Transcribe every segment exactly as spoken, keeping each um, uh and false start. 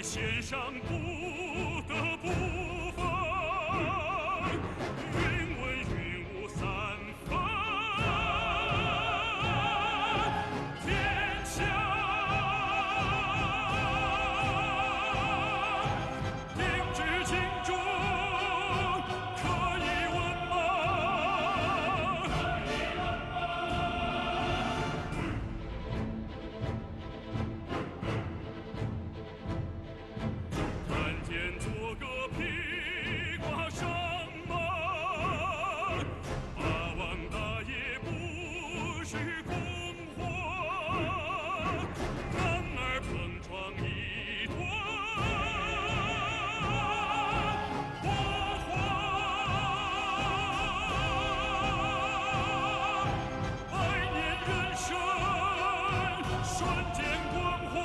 献上不得不分，云文云武三分，天下定知京中可以问吗？ 看见作个披挂上马，霸王大爷不许空话，男儿碰撞一段火花。 百年人生，瞬间光华。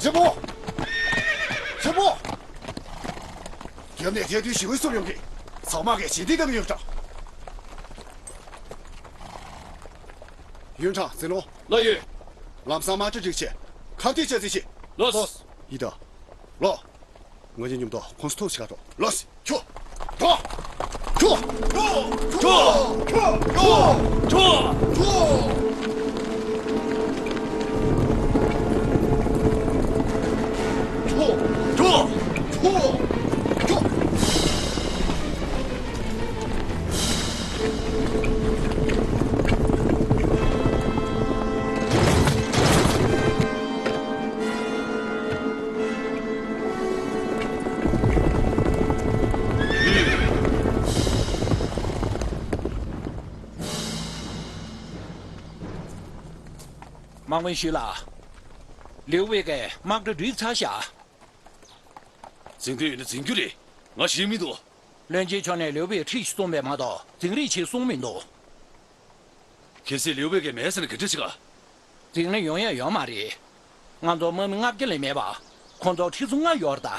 ཆེན་པོ། ཆེན་པོ། རྒྱབ་ནས་ཐལ་རྡུལ་ཞི་བའི་སྲུབ་ཡོང་གི། ཚང་མ་གིས་ཞི་བདེ་དང་ཡོད་འདྲ། ཡོན་ཀྲང་། ཙིན་ལོ། ལགས་ཡོད། ལམ་སང་དམག་གྲ་སྒྲིག་བྱས། ཁ་གཏད་བཅག་རྩིས་བྱེད། ལགས་སོ། ཡི་ད། ལོ། ང་གཉིས་མཉམ་དུ་ཁོང་ཚོ་ཐུག་བྱེད་ག་འགྲོ། ལོ། ཁྱོ། ཁྱོ། ཁྱོ། ཁྱོ། ཁྱོ། ཁྱོ། དམག་དཔོན་ཞུས་ལགས། ལིའུ་པེ་གིས་དམག་གྲ་སྒྲིག་ཚར་བཞག་འཛིང་འདོད་ཡོད་ན་འཛིང་རྒྱུ་རེད། ང་ཞེད་མི་འདུག་བློན་ཆེན་མཆོག་ནས་ལིའུ་པེ་ཁྲིད་ཅིག་གསུངས་པས་མ་གཏོགས་འཛིང་རེས་བྱེད་གསུངས་མི་འདུག་གལ་སྲིད་ལིའུ་པེ་གིས་མེད་ཟེར་ན་ག་འདྲ་བྱེད་ག་འཛིང་ན་ཡོང་ཡ་ཡོད་མ་རེད། ང་ཚོ་དམག་མི་ལྔ་བརྒྱ་ལས་མེད་པ། ཁོང་ཚོ་ཁྲི་ཚོ་ལྔ་ཡོད་རེད་ད།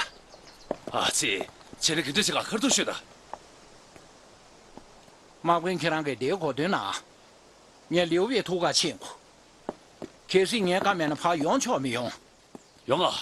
ཨ་ཙི། བྱས་ན་ག་འདྲ་བྱེད་ག་ཁ་ཐུག་ཤོད་ད། དམག་དཔོན་ཁྱེད་རང་གིས་དེའི་གོ་དོན་ན། ངས་ལིའུ་པེ་ཐུག་ག་ཕྱིན་གོ། གལ་སྲིད་ངའི་བཀའ་མེད་ན་ཕར་ཡོང་ཆོག་མི་ཡོང་། ཡོང་ང་།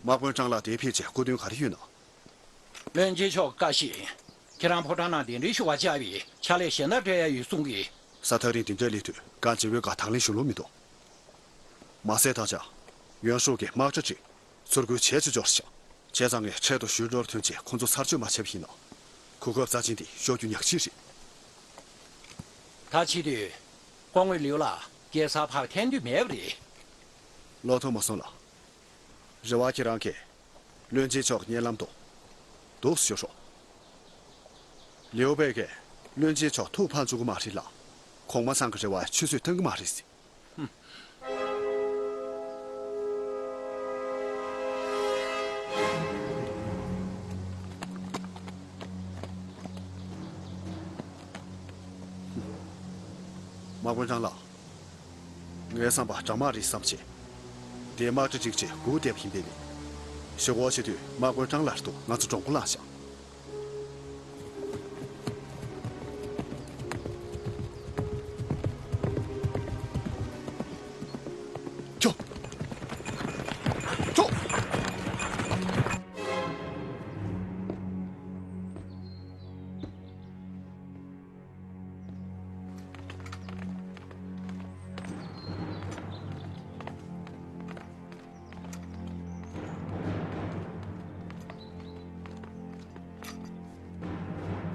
དམག་དཔོན་ཀྲང་ལགས་དེ་ཕེབས་ཆེད་སྐུ་མདུན་ག་རེ་ཡོད་ན། བློན་ཆེན་མཆོག་བཀའ་བཞིན། ཁྱེད་རང་ཕོ་བྲང་ནང་གདན་འདྲེན་ཞུ་བར་བཅར་བའི་ཕྱག་ལས་གཞན་དག་སྤྲད་ཡ་ཡོད་གསུང་གི། ས་ཐག་རིང་འདི་འདྲའི་སླེབས་དུས་གང་བྱེད་པོའི་བཀའ་དང་ལེན་ཞུ་ལོང་མི་འདུག་མ་ཟད་ད་ཆ། ཡོན་ཧྲུའུ་གིས་དམག་གྲ་སྒྲིག་ཚུར་རྒོལ་བྱས་ཆོག་ཆོག་ཟེར་བྱས་ཙང་ངས་འཕྲལ་དུ་ཞུ་སྒྲོལ་ཐོན་རྗེས་ཁོང་ཚོ་ཚར་གཅོད་མ་བྱས་པ་ཡིན་ན། གོ་སྐབས་རྩ་ཆེན་འདི་ཤོར་རྒྱུ་ཉག་གཅིག་རེད། ད་བྱེད་དུས། སྐུ་ངོ་ལིའུ་ལགས་རྒྱལ་སར་ཕར་འཐེན་འདོད་མེད་པ་རེད། བློ་ཐོངས་མ་སོང་ལགས། རེ་བ་ཁྱེད་རང་གིས་བློན་ཆེན་མཆོག་གི་སྙན་ལམ་དུ་འདུག་སེ་ཤོད་རོགས། ལིའུ་པེ་གིས་བློན་ཆེན་མཆོག་ཐུགས་ཕམ་བཅུག་གི་མ་རེད་ལགས། གོང་མ་ཚང་གི་རེ་བར་ཆུད་ཟོས་གཏོང་གི་མ་རེད་ཟེར། དམག་དཔོན་ཀྲང་ལགས། ངའི་བསམ་པ་དྲག་དམག་རེད་བསམ་བྱས། དེ་དམག་གྲ་སྒྲིག་ཆེད་སྒུག་བསྡད་པ་ཡིན་པས་ནི། ཞུ་སྒོ་བྱེད་དུས་དམག་དཔོན་ཀྲང་ལགས་རེད་འདུག་ང་ཚོ་འགྲོ་མགོ་བསླངས་ཤག་ཁྱོ། ཁྱོ།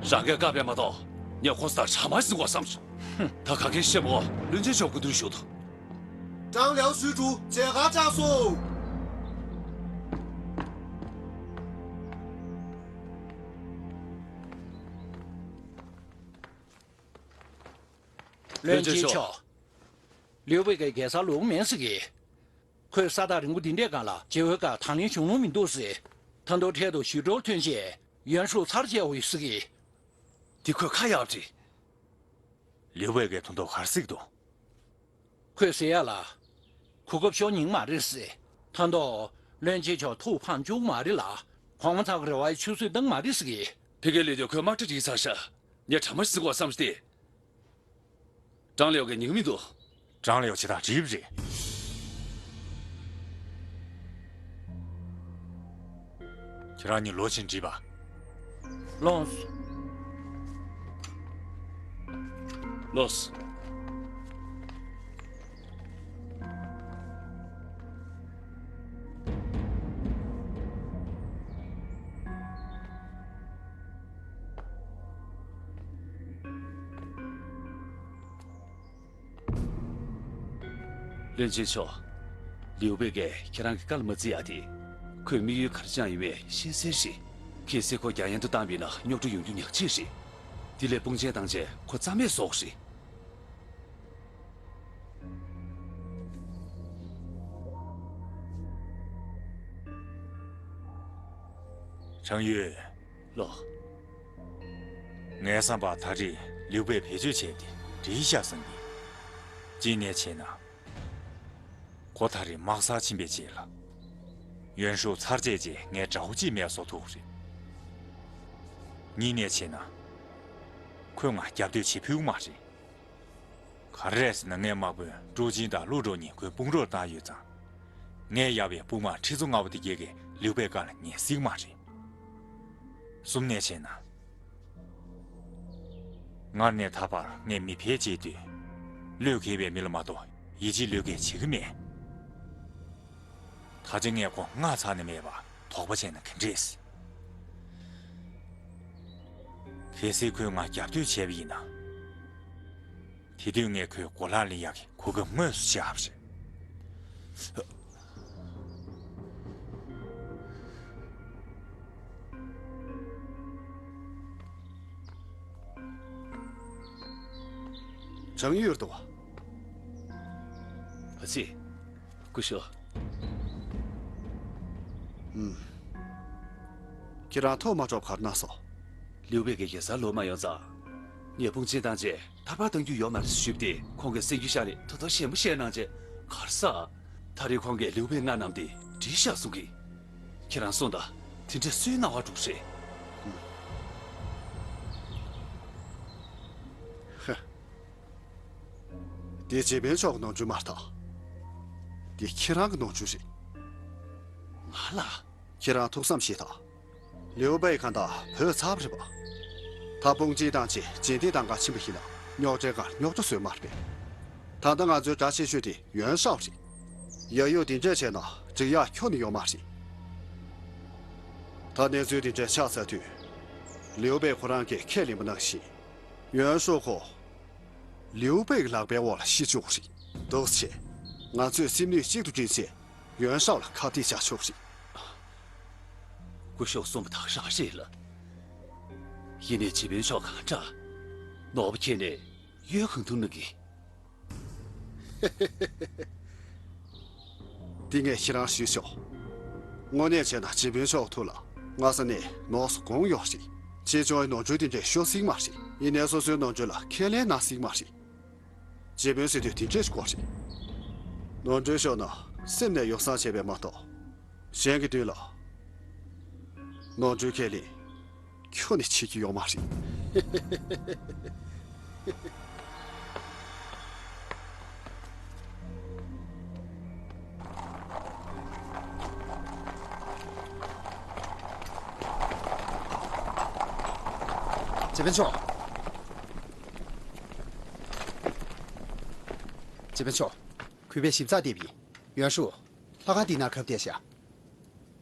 རང་གིས་བཀག་པས་མ་གཏོགས། ངས་ཁོ་ཚོ་དང་གྲ་མ་ཟིན་གོ་བསམ་སོང་། ཧུམ། ད་ག་གེ་བཤད་མོ། བློན་ཆེན་མཆོག་སྐུ་མདུན་བཞུགས་འདུག། 张辽随主，这个张松。 བློན་ཆེན་མཆོག། ལིའུ་པེ་གིས་རྒྱལ་སར་ལོག་མེད་ཟེར་གི། ཁོས་ས་ཐག་རིང་པོ་འདི་འདྲའི་སྒང་ལ་བྱེ་བའི་སྒང་དང་ལེན་བྱུང་ལོང་མི་འདུག་ཟེར། ད་དུང་འཕྲལ་དུ་ཞི་ཀྲོའུ་ཐོན་རྗེས་ཡོན་ཧྲུའུ་ཚར་བཅད་འོས་ཟེར་གི། འདི་ཁོས་ཁ་ཡག་རེད། ལིའུ་པེ་གིས་དོན་དུ་ག་རེ་ཟེར་གི་འདུག། ཁོས་ཟེར་ཡག་ལ། གོ་སྐབས་ཤོར་ཉན་མ་རེད་ཟེར། ད་དུང་བློན་ཆེན་མཆོག་ཐུགས་ཕམ་བྱུང་མ་རེད་ལ། གོང་མ་ཚང་གི་རེ་བ་ཆུད་ཟོས་བཏང་མ་རེད་ཟེར་གི། ཕ་གིར་སླེབས་དུས་ཁོས་དམག་གྲ་སྒྲིག་ཚར་ཤག། ངས་གྲ་མ་ཟིན་གོ་བསམ་སྟེ། ཀྲང་ལེའོ་གིས་ཉན་གི་མི་འདུག། ཀྲང་ལེའོ་བྱེད་སྟངས་འགྲིག་པ་རེད། ཁྱེད་རང་གཉིས་ལོག་ཕྱིན་འགྲིག་པ། ལགས་སོ། ལགས་སོ། བློན་ཆེན་མཆོག། ལིའུ་པེ་གིས་ཁྱེད་རང་གི་བཀའ་ལ་མ་བརྩི་ཡག་དེ། ཁོས་དམིགས་ཡུལ་ག་རེ་བཅངས་ཡོད་མེད་ཤེས་གསལ་རེད། གལ་སྲིད་ཁོ་རྒྱ་ཡན་དུ་བཏང་བ་ཡིན་ན་རྙོག་དྲ་ཡོང་རྒྱུ་ཉག་གཅིག་རེད། དེ་ལས་དཔུང་ཆེན་བཏང་རྗེས་ཁོ་རྩ་མེད་བཟོ་དགོས་རེད། ཁྲང་ཡུས། ལགས། ངའི་བསམ་པར་ད་རེས་ལིའུ་པེ་བེད་སྤྱོད་བྱས་ཏེ་འགྲིག་ཤག་བསམ་གི། གཅིག་ནས་བྱས་ན། ཁོ་ད་རེས་དམག་སར་ཕྱིན་པའི་རྗེས་ལ། ཡོན་ཧྲུའུ་ཚར་བཅད་རྗེས་ངས་དགྲ་བོ་གཅིག་མེད་བཟོ་ཐུབ་རེད། གཉིས་ནས་བྱས་ན། ཁོས་ང་རྒྱབ་གཏོད་བྱེད་ཕོད་མ་རེད། ག་རེ་རེད་ཟེར་ན། ངའི་དམག་དཔོན་ཀྲུའུ་ཅིན་དང་ཀླུ་ཀྲོའུ་གཉིས་ཁོའི་དཔུང་རོགས་བཏང་ཡོད་ཙང་། ངས་གཡར་བའི་དཔུང་དམག་ཁྲི་ཚོ་ལྔ་པོ་དེ་གས་ཀྱིས་ལིའུ་པེ་བཀའ་ལ་ཉན་སྲིད་མ་རེད། གསུམ་ནས་བྱས་ན། སྔར་ནས་ད་བར་ངས་མི་ཕལ་ཆེར་དུས་བློས་འགེལ་བའི་མི་ལ་མ་གཏོགས་ཡིད་ཆེས་བློས་འགེལ་བྱེད་ཀྱི་མེད། ད་ཆ་ངས་ཁོ་མངགས་ཚར་ནས་མེད་པ་དོགས་པ་བྱས་ན་ག་འདྲས། གལ་སྲིད་ཁོས་ང་རྒྱབ་གཏོད་བྱས་པ་ཡིན་ན། དེ་དུས་ངས་ཁོའི་གོ་ལག་ལེན་ཡག་གི་གོ་སྐབས་དངོས་སུ་བཞག་པ་རེད། ཁྲང་ཡུས་འདུག་པ། ཨ་ཙི། སྐུ་ཞབས། ཨུམ། ཁྱེད་རང་ཐུགས་མ་སྤྲོ་བ་ག་རེ་གནང་སོང་། ལིའུ་པེ་གིས་རྒྱལ་སར་ལོག་མ་ཡོང་ཙང་། ངས་དཔུང་ཆེན་བཏང་རྗེས་ཐར་པ་གཏང་རྒྱུ་ཡོད་མ་རེད་ཞུས་ཏེ། ཁོང་གིས་སེམས་འགུལ་བཞག་ནས་ད་དུང་ཞེད་མོ་བཞེས་གནང་རྗེས་ག་རེ་ཟེར། ད་རེས་ཁོང་གིས་ལིའུ་པེ་མངགས་གནང་སྟེ་འགྲིག་ཤག་གསུང་གི། ཁྱེད་རང་སོང་དང་། དེ་འདྲ་སུའི་སྣང་བ་འགྲོ་གི་རེད། ཧ། འདི་ཇེ་པིན་མཆོག་གི་ནོར་འཁྲུལ་མ་རེད་ད། འདི་ཁྱེད་རང་གི་ནོར་འཁྲུལ་རེད། ང་ལ། ཁྱེད་རང་ཐུགས་བསམ་བཞེས་དང་། ལིའུ་པེ་གང་ལྟར་བུད་ཚར་བ་རེད་པ། ད་དཔུང་སྒྲིག་བཏང་རྗེས་རྗེས་འདེད་གཏང་གར་ཕྱིན་པ་ཡིན་ན་རྙོག་དྲའི་ཁར་རྙོག་དྲ་བཟོས་མ་རེད་པས། ད་ལྟ་ང་ཚོའི་དགྲ་ཆེ་ཤོས་དེ་ཡོན་ཧྲའོ་རེད། ཡ་ཡོ་དེ་འདྲས་བྱས་ན་འགྲིག་ཡག་ཁྱོན་ནས་ཡོད་མ་རེད། ད་གནས་ཚུལ་དེ་འདྲས་ཆགས་ཚར་དུས། ལིའུ་པེ་ཁོ་རང་གིས་ཁས་ལེན་པ་ནང་བཞིན། ཡོན་ཧྲའོ་ཁོ། ལིའུ་པེ་གི་ལག་པའི་འོག་ལ་ཤི་ཆོག་རེད། འདུག་སེ་བྱས། ང་ཚོས་སེམས་ནུས་གཅིག་ཏུ་བསྒྲིལ་བྱས། ཡོན་ཧྲའོ་ལ་ཁ་གཏད་བཅག་ཆོག་རེད། སྐུ་ཞབས་གསུངས་པ་དག་ཆ་རེད་ལ། ཡིན་ནའི་ཇེ་པིན་མཆོག་གང་དྲག། ནོར་བུ་ཁྱེར་ནས་གཡོལ་གང་ཐུབ་གནང་གི། འདི་ངས་ཁྱེད་རང་ཞུས་ཆོག། དངོས་གནས་བྱས་ན་ཇེ་པིན་མཆོག་ཐུགས་ལ་སྔ་ས་ནས་ནོར་སོ་གང་ཡོད་རེད། ཆེ་ཆུང་གི་ནོར་འཁྲུལ་དེ་འདྲས་ཤོར་སྲིད་མ་རེད། ཡིན་ནའི་སོ་སོའི་ནོར་འཁྲུལ་ལ་ཁས་ལེན་གནང་སྲིད་མ་རེད། ཇེ་པིན་ཟེར་དུས་དེ་འདྲས་ཞིག་དགོས་རེད། ནོར་འཁྲུལ་ཤོར་ན་སེམས་ནས་ཡོ་བསྲང་བྱས་པས་མ་གཏོགས། གཞན་གྱི་མདུན་ལ། ནོར་འཁྲུལ་ཁས་ལེན། ཁྱོན་ནས་བྱེད་ཀྱི་ཡོད་མ་རེད། ཇེ་པིན་མཆོག། ཇེ་པིན་མཆོག། གུས་པས་ཞིབ་ཚགས་བལྟས་པ་ཡིན། ཡོན་ཧྲུའུ། ལྷ་ཁང་འདི་ནང་གབ་བསྡད་ཤག།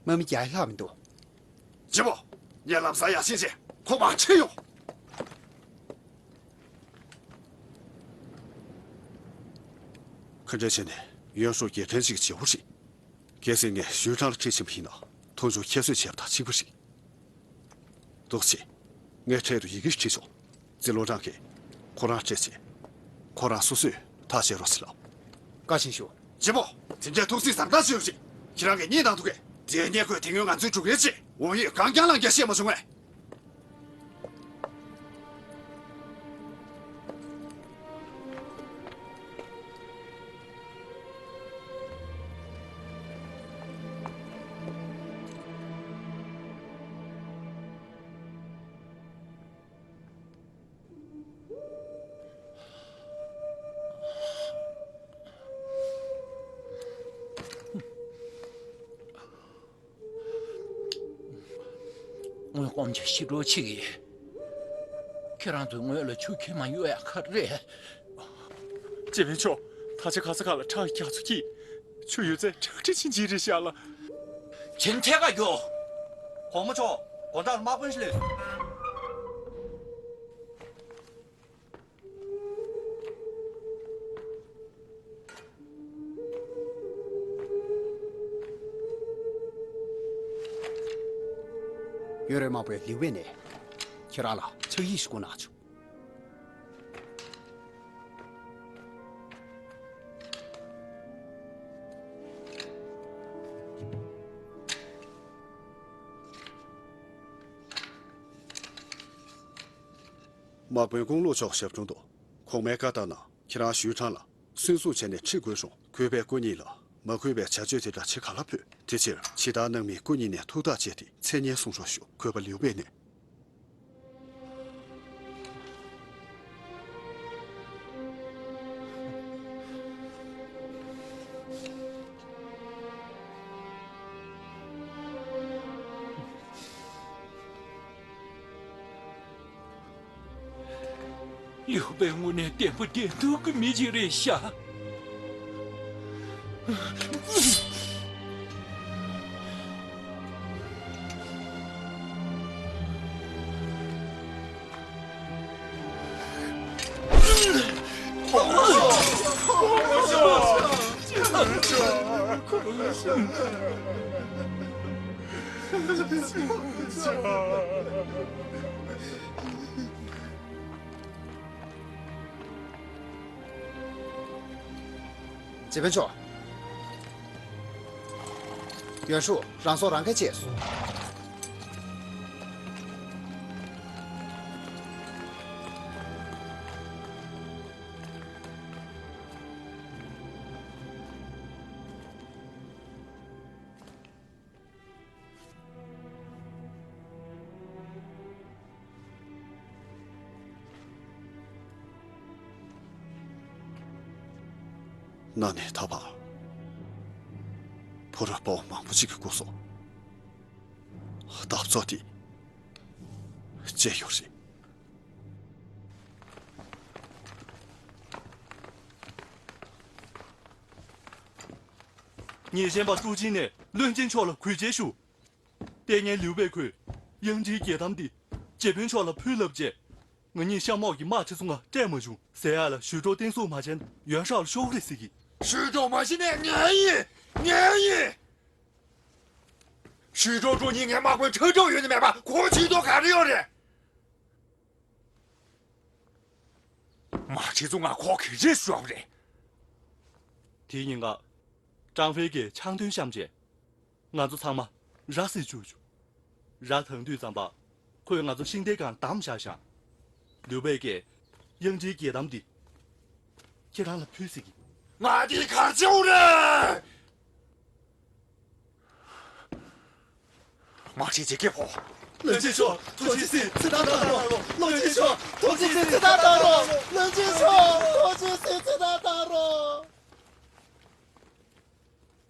དམག་མི་བརྒྱ་ཡ་ལྷག་མི་འདུག། ཇོ་བོ། ངས་ལམ་སང་ཡར་ཕྱིན་བྱས་ཁོ་མར་ཁྲིད་ཡོང་། ཁ་འབྲལ་བྱས་ནས་ཡོན་ཧྲུའུ་རྒྱལ་ཕྲན་ཞིག་གི་བྱེད་པོ་རེད། གལ་སྲིད་ངས་ཞུན་ཁྲང་ལ་ཁྲིད་ཕྱིན་པ་ཡིན་ན་མཐོང་ཆུང་ཁྱད་གསོད་བྱས་པ་དང་གཅིག་པ་རེད། ཏོག་ཙེ། ངས་འཕྲལ་དུ་ཡི་གེ་ཞིག་བྲིས་ཆོག་ཙི་ལོ་ཀྲང་གིས་ཁོ་རང་འཕྲད་ཆེད། ཁོ་རང་སོ་སོས་ཐག་བཅད་རོགས་ཟེར་ལབ། བཀའ་དྲིན་ཞུ། རྗེ་པོ། དེ་འདྲའི་ཐུགས་སྲས་བཟང་ཐག་ཆོད་རེད། ཁྱེད་རང་གིས་རྙེད་བཏང་ཐུབ་གས། དེའི་གནས་སྐོར་དེ་སྔོན་ང་ཚོས་སྒྲུབ་ཡས་ཆེད་འོ་ཡོད་གང་རྐྱང་ལང་རྐྱང་བཤད་མ་བྱུང་ངས། སྔོན་སྐོམ་གྱི་ཤི་འགྲོ་ཆེ་གི། ཁྱེད་རང་ཚོའི་སྔོན་ལ་ཆུ་ཁྱེར་མ་ཡོང་ཡ་ག་རེ་རེད། སྤྱི་དཔོན་མཆོག་ད་ཆ་ག་ས་ག་ལ་ཁྲག་གི་རྒྱ་མཚོ་འཁྱིལ། ཆུ་ཡོད་ཚད་ཁྲག་ཁྲིག་ཕྱིན་ཅི་རེད་ཤག་ལ། ཆེན་ཐད་ཀ་རྒྱོ། གོང་མ་མཆོག་དགོང་དག་ལ་དམག་དཔོན་ཞིག་སླེབས། ཡོན་རོའི་དམག་དཔོན་ལིའུ་པེ་ནས་ཁྱེད་རང་ལ་ཕྱག་ཡིག་ཞིག་བསྐུར་གནང་བྱུང་། དམག་དཔོན་ཀུང་ལུ་མཆོག་ཞབས་དྲུང་དུ། གོང་མའི་བཀའ་ལྟར་ན་ཁྱེད་རང་ཞུན་ཁྲང་ལ་སུན་གཙེར་བྱས་ནས་ཁྲིད་དགོས་རུང་། གུས་པས་སྐུ་ཉིད་ལ་མ་གུས་པའི་བྱ་སྤྱོད་དེ་འདྲ་བྱེད་ག་ལ་ཕོད། དེ་ཕྱིར་ཇི་ལྟར་གནང་མིན་སྐུ་ཉིད་ནས་ཐུགས་ཐག་བཅད་དེ་མཚན་སྙན་གསུང་རོགས་ཞུ། གུས་པ་ལིའུ་པེ་ནས། ལིའུ་པེ་དངོས་གནས་བདེན་པ་བདེན་ཐུག་གི་མི་ཅིག་རེད་ཤག་སྤྱི་དཔོན་མཆོག་ཡོན་ཧྲུའུ་རང་སྲོག་རང་གིས་བཅད་སོང་། གནའ་ནས་ད་བར་ཕོ་རབ་དཔའ་བོ་མང་པོ་ཅིག་གི་སྐུ་སྲོག་འཐབ་རྩོད་དེ་བཅད་ཡོད་རེད། ཉེས་ཅན་པ་ཀྲུའུ་ཅིན་ནས་བློན་ཆེན་མཆོག་ལ་གུས་བཅར་ཞུ། ལྟས་ངན་ལིའུ་པེ་ཁོས་གཡང་ཁྲིའི་རྒྱལ་དམ་འདི་རྗེ་དཔོན་མཆོག་ལ་ཕུལ་ལབ་རྗེས། ང་གཉིས་གཤམ་འོག་གི་དམག་ཁྲི་ཚོ་ལྔ་སྤྲད་མ་བྱུང་། ཟེར་ཡག་ལ་ཞུས་ཀྲོའུ་བསྟེན་གསོལ་མ་བྱས་ན་ཡོན་ཧྲའོ་ལ་ཤོར་གི་རེད་ཟེར་གི། ཞུས་ཀྲོའུ་མ་ཤི་ནས་ངས་ཡིན། ངས་ཡིན། ཞུས་ཀྲོའུ་ཀྲུའུ་གཉིས་ངའི་དམག་དཔོན་ཁྲའོ་ཀྲོའུ་ཡོད་ནི་མེད་པ་ཁོ་བྱེད་དོ་ག་རེ་ཡོད་རེད། མ་ཁྲི་ཚོ་ང་ཁོག་གི་རེད་ཞོག་རེད། དེའི་ཉིན་ཀ་ཀྲང་ཧྥེ་གིས་ཆང་ཐུན་བཤམས་རྗེས། ང་ཚོ་ཚང་མ་ར་བཟི་བཅུག་བཅུག་ར་དྭངས་དུས་ཙམ་པ། ཁོས་ང་ཚོ་ཤིང་རྟའི་སྒང་བསྡམས་བཞག་ཤག་ལིའུ་པེ་གིས་གཡང་ཁྲིའི་རྒྱལ་དམ་འདི་ཁྱེད་རང་ལ་ཕུལ་ཟེར་གི། ང་འདི་གར་བཅུག་རེད། མ་ཁྲི་ཇི་སྐད་ཕོ། བློན་ཆེན་མཆོག་ཐུགས་རྗེ་གཟིགས་ཚེ་ཐར་བཏང་རོགས། བློན་ཆེན་མཆོག་ཐུགས་རྗེ་གཟིགས་ཚེ་ཐར་བཏང་རོགས། བློན་ཆེན་མཆོག་ཐུགས་རྗེ་གཟིགས་ཚེ་ཐར་བཏང་རོགས།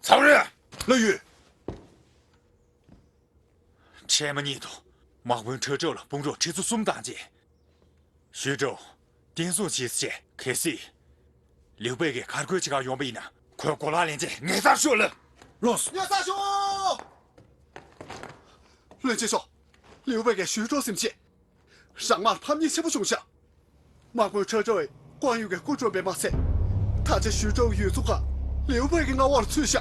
ཚང་རེ། ལོ་ཡུས། ཁྲལ་མ་ཉིད་དུ་དམག་དཔོན་ཁྲོ་ཁྲོ་ལ་དཔུང་རོགས་ཁྲི་ཚོ་གསུམ་བཏང་རྗེས། ཞུས་ཀྲོའུ་བསྟེན་གསོལ་བྱེད་ཅེས་གལ་སྲིད། ལིའུ་པེ་གིས་གར་དགོས་ཅི་གང་ཡོང་པ་ཡིན་ན་ཁོའི་གོ་ལག་ལེན་ཅེས་ངེས་གཏན་ཞུ་ལ། ལོས། ངེས་གཏན་ཞུ། བློན་ཆེན་མཆོག་ལིའུ་པེ་གིས་ཞུས་ཀྲོའུ་སེམས་ཆེད། རང་དམག་ཕམ་ཉེས་ཆེན་པོ་བྱུང་ཤག་དམག་དཔོན་ཁྲོ་ཁྲོ་བས་ཀོང་ཡུ་གི་སྐུ་བཀྲོངས་པས་མ་ཚད། ད་ཆ་ཞུས་ཀྲོའུ་ཡུལ་ཚོ་ཁག་ལིའུ་པེ་གི་མངའ་འོག་ལ་ཚུད་ཤག་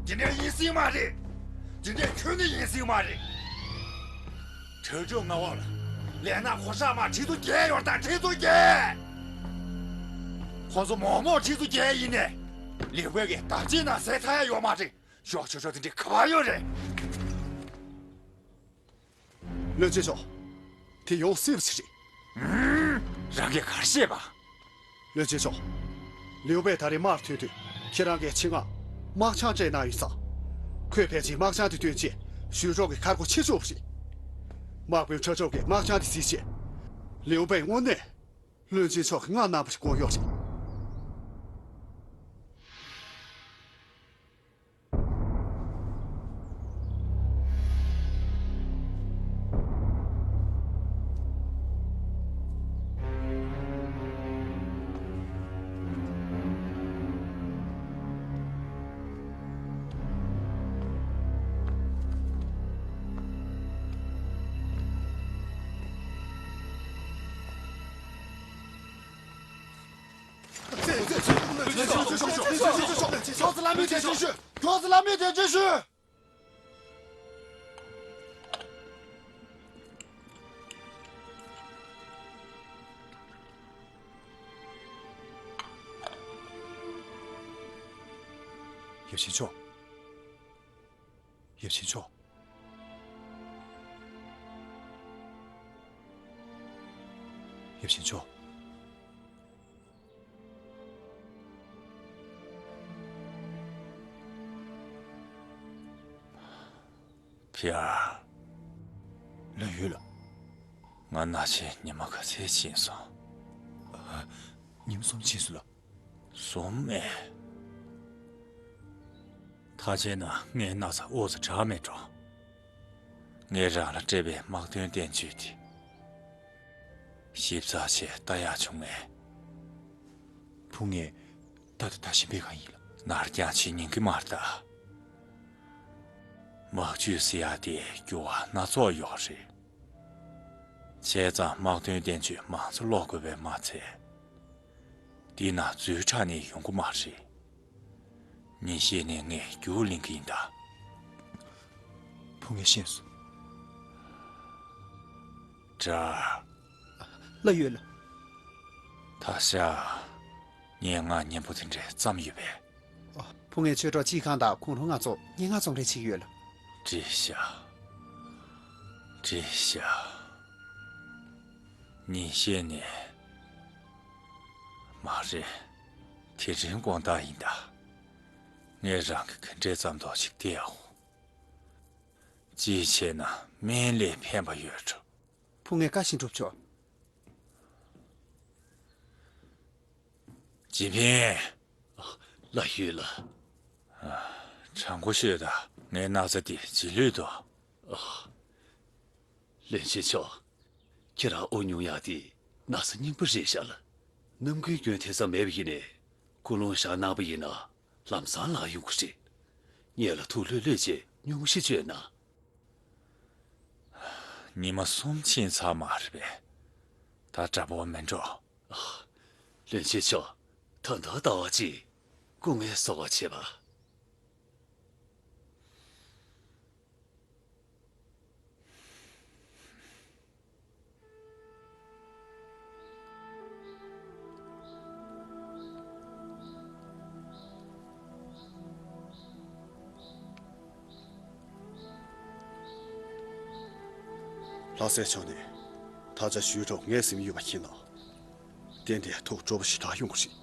དེ་འདྲ་ཡིན་སྲིད་མ་རེད། དེ་འདྲ་ཁྱོན་ནས་ཡིན་སྲིད་མ་རེད། ཁྲའོ་ཀྲོའུ་མངའ་འོག་ལ་ལས་སྣ་ཁོ་ཧྲག་མ་ཁྲི་ཚོ་བརྒྱད་ཡོད་ད། ཁྲི་ཚོ་བརྒྱད། ཁོ་ཚོ་མོག་མོག་ཁྲི་ཚོ་བརྒྱད་ཡིན་ནས། ལིའུ་པེ་གི་དར་ལྕེ་ནང་ཟས་ཚར་ཡ་ཡོད་མ་རེད། ཞོག་ཆོས་ཆོས་དེ་འདྲའི་ག་བ་ཡོད་རེད། བློན་ཆེན་མཆོག་དེ་ཡོང་སྲིད་པ་ཞིག་རེད། རང་གིས་ག་རེ་བཤད་པ། བློན་ཆེན་མཆོག་ལིའུ་པེ་ད་རེས་མར་ཐོན་དུས་ཁྱེད་རང་གིས་ཆེད་མངགས་དམག་ཆང་སྤྲད་གནང་ཡོད་ཙང་། ཁོས་ཕལ་ཆེར་དམག་ཆང་དེ་ཐོན་རྗེས་ཞུས་ཀྲོའུ་གི་མཁར་སྒོ་ཕྱེ་ཆོག་པ་རེད། དམག་དཔོན་ཁྲའོ་ཀྲོའུ་གིས་དམག་ཆང་དེ་གཟིགས་རྗེས། ལིའུ་པེ་དངོས་གནས་བློན་ཆེན་མཆོག་གིས་མངའ་གནང་བ་ཞིག་དགོངས་ཡོད་རེད། ཁྱོད་ཚོ་ལམ་མེ་དེ་ཅི་ཞུ། ཁྱོད་ཚོ་ལམ་མེ་དེ་ཅི་ཞུ། ཡབ་ཆེན་མཆོག་ཡབ་ཆེན་མཆོག་ཡབ་ཆེན་མཆོག་ཕི་ཨར། ལགས་ཡོད་ལགས། ང་ན་ཆེན་ཉི་མ་ག་ཚོད་ཕྱིན་སོང་། ཉིན་གསུམ་ཕྱིན་སོང་ལགས། གསུམ་མེད། ཐག་བཅད་ན་ངའི་ན་ཚ་དབུགས་ཚ་དྲག་མེད་འགྲོ། ངས་རང་ལ་སྤྲད་པའི་དམག་དོན་བསྟན་བཅོས་དེ། ཞིབ་ཚགས་བྱས་ལྟ་ཡག་བྱུང་ངས། བུ་ངས་ད་ལྟ་ལྟ་བཞིན་པའི་སྒང་ཡིན་ལགས། ནར་འགྱངས་བྱེད་ཉན་གི་མ་རེད་ད། དམག་ཇུས་ཟེར་ཡག་དེ་འགྱུར་བ་སྣ་ཚོགས་ཡོད་རེད། བྱས་ཙང་དམག་དོན་བསྟན་བཅོས་མང་ཙམ་ཀློག་དགོས་པས་མ་ཚད། འདི་ན་རྫུན་དྲགས་ནས་ཡོང་གི་མ་རེད། ཉིན་ཤས་ནས་ངས་རྒྱུགས་ལེན་གི་ཡིན་ད། བུ་ངས་ཤེས་སོང་། དྲག་ལགས་ཡོད་ལགས། ད་ཤ། ངས་ང་སྙན་པོ་དེ་འདྲས་བརྩམས་ཡོད་པས། ཨ། བུ་ངས་ཆོས་གྲོགས་སྤྱི་ཁང་དང་ཁུངས་ལུང་ལྔ་ཚོགས་སྙན་ངག་རྩོམ་རེས་བྱེད་ཀྱི་ཡོད་ལགས། བྲིས་ཤག་བྲིས་ཤག་ཉིན་ཤས་ནས། མ་རེད། དེ་རིང་དགོང་དག་ཡིན་ད། ངས་རང་གི་ག་འདྲས་བརྩམས་མདོག་ཅིག་བལྟས་འོང་། ཅིའི་ཕྱིར་ན་སྨན་ལས་ཕན་པ་ཡོད་འགྲོ། བུ་ངས་བཀའ་བཞིན་སྒྲུབ་ཆོག་ཅི་ཕིན། ལགས་ཡོད་ལགས། དྲང་པོ་ཤོད་ད། ངའི་ན་ཚ་འདི་ཇེ་ལྷོད་དོ། བློན་ཆེན་མཆོག་ཁྱེད་རང་དབུགས་ཉུང་ཡག་དེ་ན་ཚ་རྙིང་པ་རེད་ཤག་ལགས། ནམ་རྒྱུན་སྐྱོན་དེ་ཙམ་མེད་པ་ཡིན་ནས། ཀུན་སློང་བཞག་གནང་པ་ཡིན་ན་ལམ་སང་ལངས་ཡོང་གི་རེད། ངེད་ལ་ཐུགས་ལྷོད་ལྷོད་བྱས་སྙུང་གཞི་བཅོས་གནང་། ཉི་མ་གསུམ་ཕྱིན་ཚར་མ་རེད་པས། ད་དྲག་པོ་མིན་འགྲོ། བློན་ཆེན་མཆོག་ད་ལྟ་ལྟ་བ་ཅིག་སྐུ་ངལ་གསོ་བ་བྱེད་པ། ལྷ་སྲས་མཆོག་ནས་ད་ཆ་ཞུས་ཀྲོའུ་ངལ་གསོ་ཡོད་པ་མཁྱེན་ན། གཏན་གཏན་ཐུགས་སྤྲོ་པོ་ཞེ་དྲག་ཡོང་གི་རེད།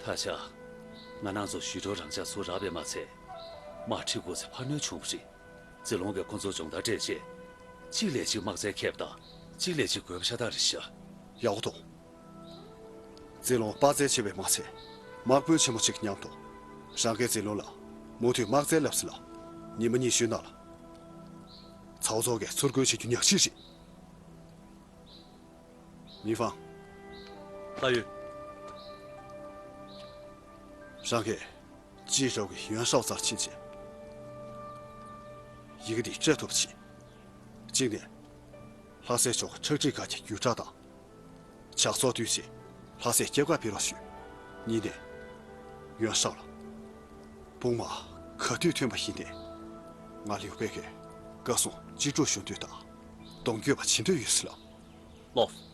ད་ཆ་ང་རང་ཚོ་ཞུས་ཀྲོའུ་རང་འཇགས་ཚུར་རག་པས་མ་ཚད། དམག་ཁྲིམས་སྐོར་ཚེ་འཕར་སྣོན་བྱུང་བ་རེད། ཙི་ལུང་གིས་ཁོ་ཚོར་སྦྱོང་བརྡར་སྤྲད་རྗེས། གཅིག་ལས་གཅིག་དམག་རྩལ་མཁས་པ་དང་གཅིག་ལས་གཅིག་རྒོད་པོ་ཤ་སྟག་རེད་ཤག་ཡག་པོ་འདུག་ཙི་ལུང་དཔའ་རྩལ་ཆེ་བས་མ་ཚད། དམག་དཔོན་ཆེན་མོ་གཅིག་མཉམ་དུ། རང་གིས་ཙི་ལུང་ལ་མུ་མཐུད་དམག་རྩལ་བསླབས་ཟིན་ལ། ཉི་མ་ཉི་ཤུའི་ནང་ལ། ཚའོ་ཚའོ་གིས་ཚུར་རྒོལ་བྱེད་རྒྱུ་ཉག་གཅིག་རེད། མི་ཧྥང་། ལྷ་ཡོད། རང་གིས་ཅི་ཧྲའོ་གི་ཡོན་ཧྲའོ་རྩར་ཕྱིན་རྗེས། ཡི་གེ་འདི་སྤྲད་ཐུབ་པ་བྱེད། གཅིག་ནས། ལྷ་སྲས་མཆོག་ཁྲག་ཁྲིག་ཁག་གི་རྒྱུད་གྲྭ་དང་། ཇག་ཚོགས་བསྡུས་ཚེ་ལྷ་སའི་རྒྱབ་ཁ་ཕེབས་རོགས་ཞུ། གཉིས་ནས། ཡོན་ཧྲའོ་ལགས། དཔུང་དམག་ག་དུས་ཐོན་པ་ཡིན་ནའི། ང་ལིའུ་པེ་ཀས་བཀའ་གསུང་ཅི་སྒྲུབ་ཞུ་འདོད་དང་། གདོང་བསྐྱོད་པ་བྱེད་འདོད་ཡོད་ཟེར་ལགས། ལགས།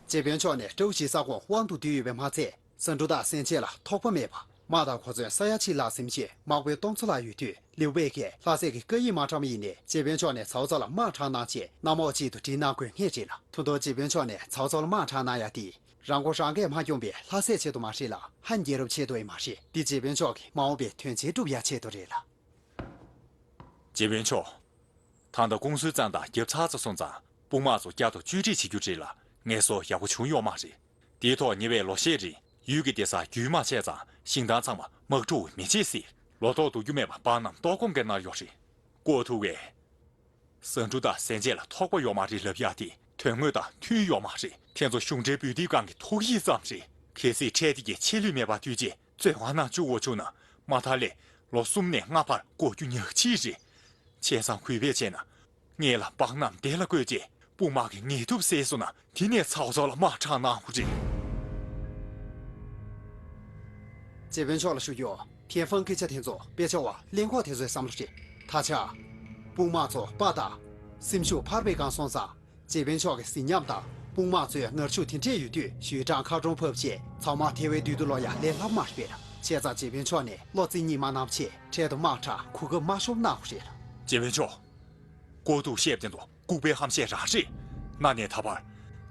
ཅེ་དཔོན་མཆོག་ནས་ཀྲོའུ་ཞི་ས་ཁོངས་དབང་དུ་བསྡུས་ཡོད་པའི་མ་ཚད། ཟན་ཀྲུ་དང་སན་ཅེ་ལ་ཐོགས་པ་མེད་པ། དམག་དང་གོ་མཚོན་ས་ཡ་གཅིག་ལྷག་ཟིན་རྗེས་དམག་དཔོན་སྟོང་ཚོ་ལྷག་ཡོད་དུས། ལིའུ་པེ་ཀས་ལྷ་སའི་བཀའ་ཡིག་མ་དྲངས་པ་ཡིན་ནའི། ཅེ་དཔོན་མཆོག་ནས་ཚའོ་ཚའོ་ལ་དམག་དྲངས་གནང་རྗེས་གནམ་འོག་གཅིག་ཏུ་སྒྲིལ་གནང་དགོས་ངེས་རེད་ལ། ད་དུང་ཅེ་དཔོན་མཆོག་ནས་ཚའོ་ཚའོ་ལ་དམག་དྲངས་གནང་ཡ་དེ། རང་མགོ་རང་འགས་མ་སྐྱོང་པའི་ལྷ་སའི་ཆེད་དུ་མ་རེད་ལ། ཧན་རྒྱལ་རབས་ཆེད་དུ་ཡང་མ་རེད། འདི་ཅེ་དཔོན་མཆོག་གི་མ་འོངས་པའི་དོན་ཆེན་སྒྲུབ་ཡ་ཆེད་དུ་རེད་ལ། ཅེ་དཔོན་མཆོག་ད་ལྟ་ཀུང་སུའི་གཙང་དང་རྒྱབ་ཚར་ཚར་སོང་ཙང་། དཔུང་དམག་ཚོ་བསྐྱར་དུ་བཅོས་སྒྲིག་བྱེད་རྒྱུ་རེད་ལ། ངལ་གསོ་ཡག་པོ་བྱུང་ཡོད་མ་རེད། དེའི་ཐོག་ཉེ་བའི་ལོ་ཤས་རིང་ཡུལ་གྱི་སྡེ་ས་རྒྱུན་མ་ཆད་ཙང་ཤིང་ཐང་ཚང་མ་དམག་འཁྲུག་མི་བྱེད་སྲིད། ལོ་ཏོག་བསྡུ་རྒྱུ་མེད་པར་འབར་རྣམས་ལྟོགས་སྐོམ་གྱིས་མནར་ཡོད་རེད། ཀོ་ཐུ་བས། ཟན་ཀྲུ་དང་སན་ཅེ་ལ་ཐོགས་པ་ཡོད་མ་རེད་ལབ་ཡག་དེ་དོན་དངོས་དང་མཐུན་ཡོད་མ་རེད། དེ་ཚོ་གཞུང་འབྲེལ་འབོད་འདེབས་སྒང་གི་ཐོག་ཡིག་ཙམ་རེད། གལ་སྲིད་འཕྲལ་དེ་གའི་ཆད་ལུས་མེད་པར་དུས་ཆེན་བཙོན་ཁང་ནང་བཅུག་དགོས་བྱུང་ན། མ་མཐའ་ལས་ལོ་གསུམ་ནས་ལྔ་བར་འགོར་རྒྱུ་ཉག་གཅིག་རེད། བྱས་ཙང་གུས་པས་བྱས་ན། ངེད་ལ་འབངས་རྣམས་བདེ་ལ་བཀོད་རྗེས་དཔུང་དམག་གི་ངལ་དུབ་བསལ་སོང་ན། དེ་ནས་ཚའོ་ཚའོ་ལ་དམག་དྲངས་གནང་དགོས་རེད། ཅེ་དཔོན་མཆོག་ལ་ཞུ་རྒྱུ། ཐེན་ཧྥང་སྐད་ཆ་དེ་ཚོ་དཔེ་ཆ་བ་གླེང་ཁོག་དེ་ཚོའི་བསམ་བློ་རེད། ད་ཆ། དཔུང་དམག་ཚོ་དཔའ་དང་། སེམས་ཤུགས་འཕར་བའི་སྒང་སོང་ཙང་། ཅེ་དཔོན་མཆོག་གི་གཟི་ཉམས་དང་། དཔུང་དམག་ཚོའི་ངར་ཤུགས་དེ་འདྲས་ཡོད་དུས། ཞུས་ཀྲང་མཁར་གྲོང་ཕབ་རྗེས་ཚང་མ་ཐེ་བའི་དུས་དུ་ལོ་ཡ་ལས་སླ་མ་རེད་པས། བྱས་ཙང་ཅེ་དཔོན་མཆོག་ནས་བློ་རྩེ་གཉིས་མ་གནང་བྱས། འཕྲལ་དུ་དམག་དྲངས་གོ་སྐབས་མ་ཤོར་གནང་དགོས་རེད། ཅེ་དཔོན་མཆོག་ཀོ་ཐུ་བཤད་པ་དེ་ཚོ་ལྐུགས་པའི་ཧམ་བཤད་རང་རེད། གནའ་ནས་ད་བར།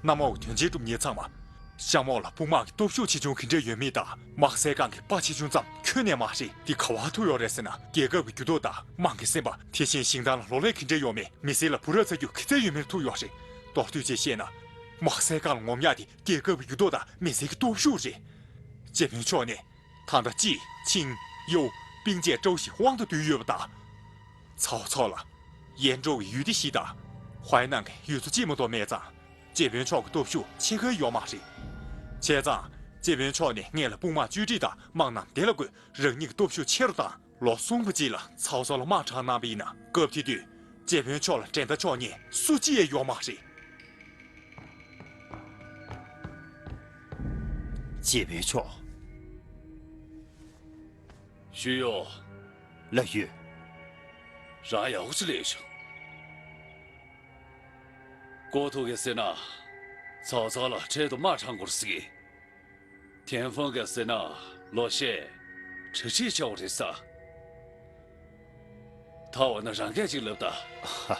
གནམ་འོག་དོན་ཆེན་སྒྲུབ་མཁན་ཚང་མ། གཤམ་འོག་ལ་དཔུང་དམག་གི་སྟོབས་ཤུགས་ཆེ་ཆུང་ག་འདྲ་ཡོད་མེད་དང་། དམག་སའི་སྒང་གི་དཔའ་ཆེ་ཆུང་ཙམ་ཁྱོན་ནས་མ་རེད། འདི་ག་བར་ཐུག་ཡོད་རེད་ཟེར་ན། རྒྱལ་ཁབ་ཀྱི་འགྱུར་ལྡོག་དང་དམངས་ཀྱི་སེམས་པ། དེ་བཞིན་ཤིང་ཐང་ལ་ལོ་ལེགས་ག་འདྲ་ཡོད་མེད། མི་སེར་ལ་བུ་རབས་ཚ་རྒྱུད་ག་ཚད་ཡོད་མེད་ལ་ཐུག་ཡོད་རེད། མདོར་བསྡུས་བྱས་བཤད་ན། དམག་སའི་སྒང་ལ་ངོམ་ཡག་དེ་རྒྱལ་ཁབ་ཀྱི་འགྱུར་ལྡོག་དང་མི་སེར་གྱི་སྟོབས་ཤུགས་རེད། ཅེ་དཔོན་མཆོག་ནས། ད་ལྟ་ཅི། ཆིང་། ཡོ། པིང་བཅས་ཀྲོའུ་ཞི་དབང་དུ་བསྡུས་ཡོད་པ་དང་། ཚའོ་ཚའོ་ལ། ཡན་ཀྲོའུ་ཡི་ཡུལ་སྡེ་བཞི་དང་། ཧའེ་ནན་གྱི་ཡུལ་ཚོ་གཅིག་མ་གཏོགས་མེད་ཙང་། ཅེ་དཔོན་མཆོག་གི་སྟོབས་ཤུགས་ཆེ་ཁག་ཡོད་མ་རེད། བྱས་ཙང་། ཅེ་དཔོན་མཆོག་ནས་ངེད་ལ་དཔུང་དམག་བཅོས་སྒྲིག་དང་དམག་རྣམས་བདེ་ལ་བཀོལ། རང་ཉིད་ཀྱི་སྟོབས་ཤུགས་ཆེ་རུ་བཏང་། ལོ་གསུམ་གྱི་རྗེས་ལ་ཚའོ་ཚའོ་ལ་དམག་དྲངས་གནང་པ་ཡིན་ན། སྐབས་དེ་དུས། ཅེ་དཔོན་མཆོག་ལ་འགྲན་ཟླ་ཕྱོགས་གཉིས་སུ་གཅིག་ཡང་ཡོད་མ་རེད། ཅེ་དཔོན་མཆོག་ཞུས་ཡོད། ལགས་ཡོད། རང་ཡག་པོ་ཅིག་ལས་བྱུང་། ཀོ་ཐུ་གིས་ཟེར་ན། ཚའོ་ཚའོ་ལ་འཕྲལ་དུ་དམག་དྲངས་དགོས་ཟེར་གི། ཐེན་ཧྥང་གིས་ཟེར་ན་ལོ་ཤས་གྲ་སྒྲིག་བྱ་དགོས་རེད་ཟེར། ད་འོ་ན་རང་སྐད་ཅིག་ལབ་ད། ཧ།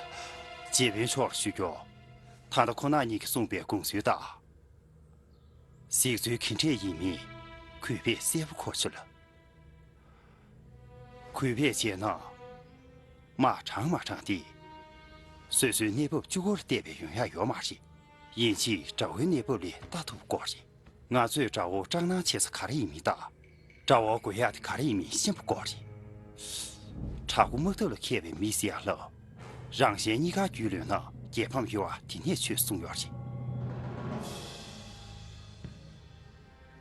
ཅེ་དཔོན་མཆོག་ལ་ཞུ་རྒྱུ། ད་ལྟ་ཁོ་ན་ཉིད་ཀྱིས་གསུངས་པའི་དགོངས་ཚུལ་ལྟར། གཟིགས་ཚུལ་ག་འདྲས་ཡིན་མིན་གུས་པས་གསལ་པོ་གོ་ཆོད་ལ། གུས་པས་བྱས་ན། དམག་དྲངས་མ་དྲངས་དེ། སོ་སོའི་གནས་བབ་གཅིག་པོར་བལྟས་པས་ཡོང་ཡག་ཡོད་མ་རེད། ཡིན་གཅིག་དགྲ་བོའི་གནས་བབ་ལ་ལྟ་ཐུབ་དགོས་རེད། ང་ཚོས་དགྲ་བོ་སྐྲག་སྣང་བྱེད་ས་ག་རེ་ཡིན་མིན་དང་། དགྲ་བོ་དགོས་ཡག་དེ་ག་རེ་ཡིན་མིན་ཤེས་པ་དགོས་རེད། དྲག་པོ་དམག་འཐབ་ལ་མཁས་པའི་མི་ཟེར་ཡག་ལ། རང་གཞན་གཉིས་ཀ་རྒྱུས་ལོན་ན་རྒྱལ་ཕམ་ཡོད་པ་དེ་ནས་ཆོས་གསུངས་ཡོད་རེད།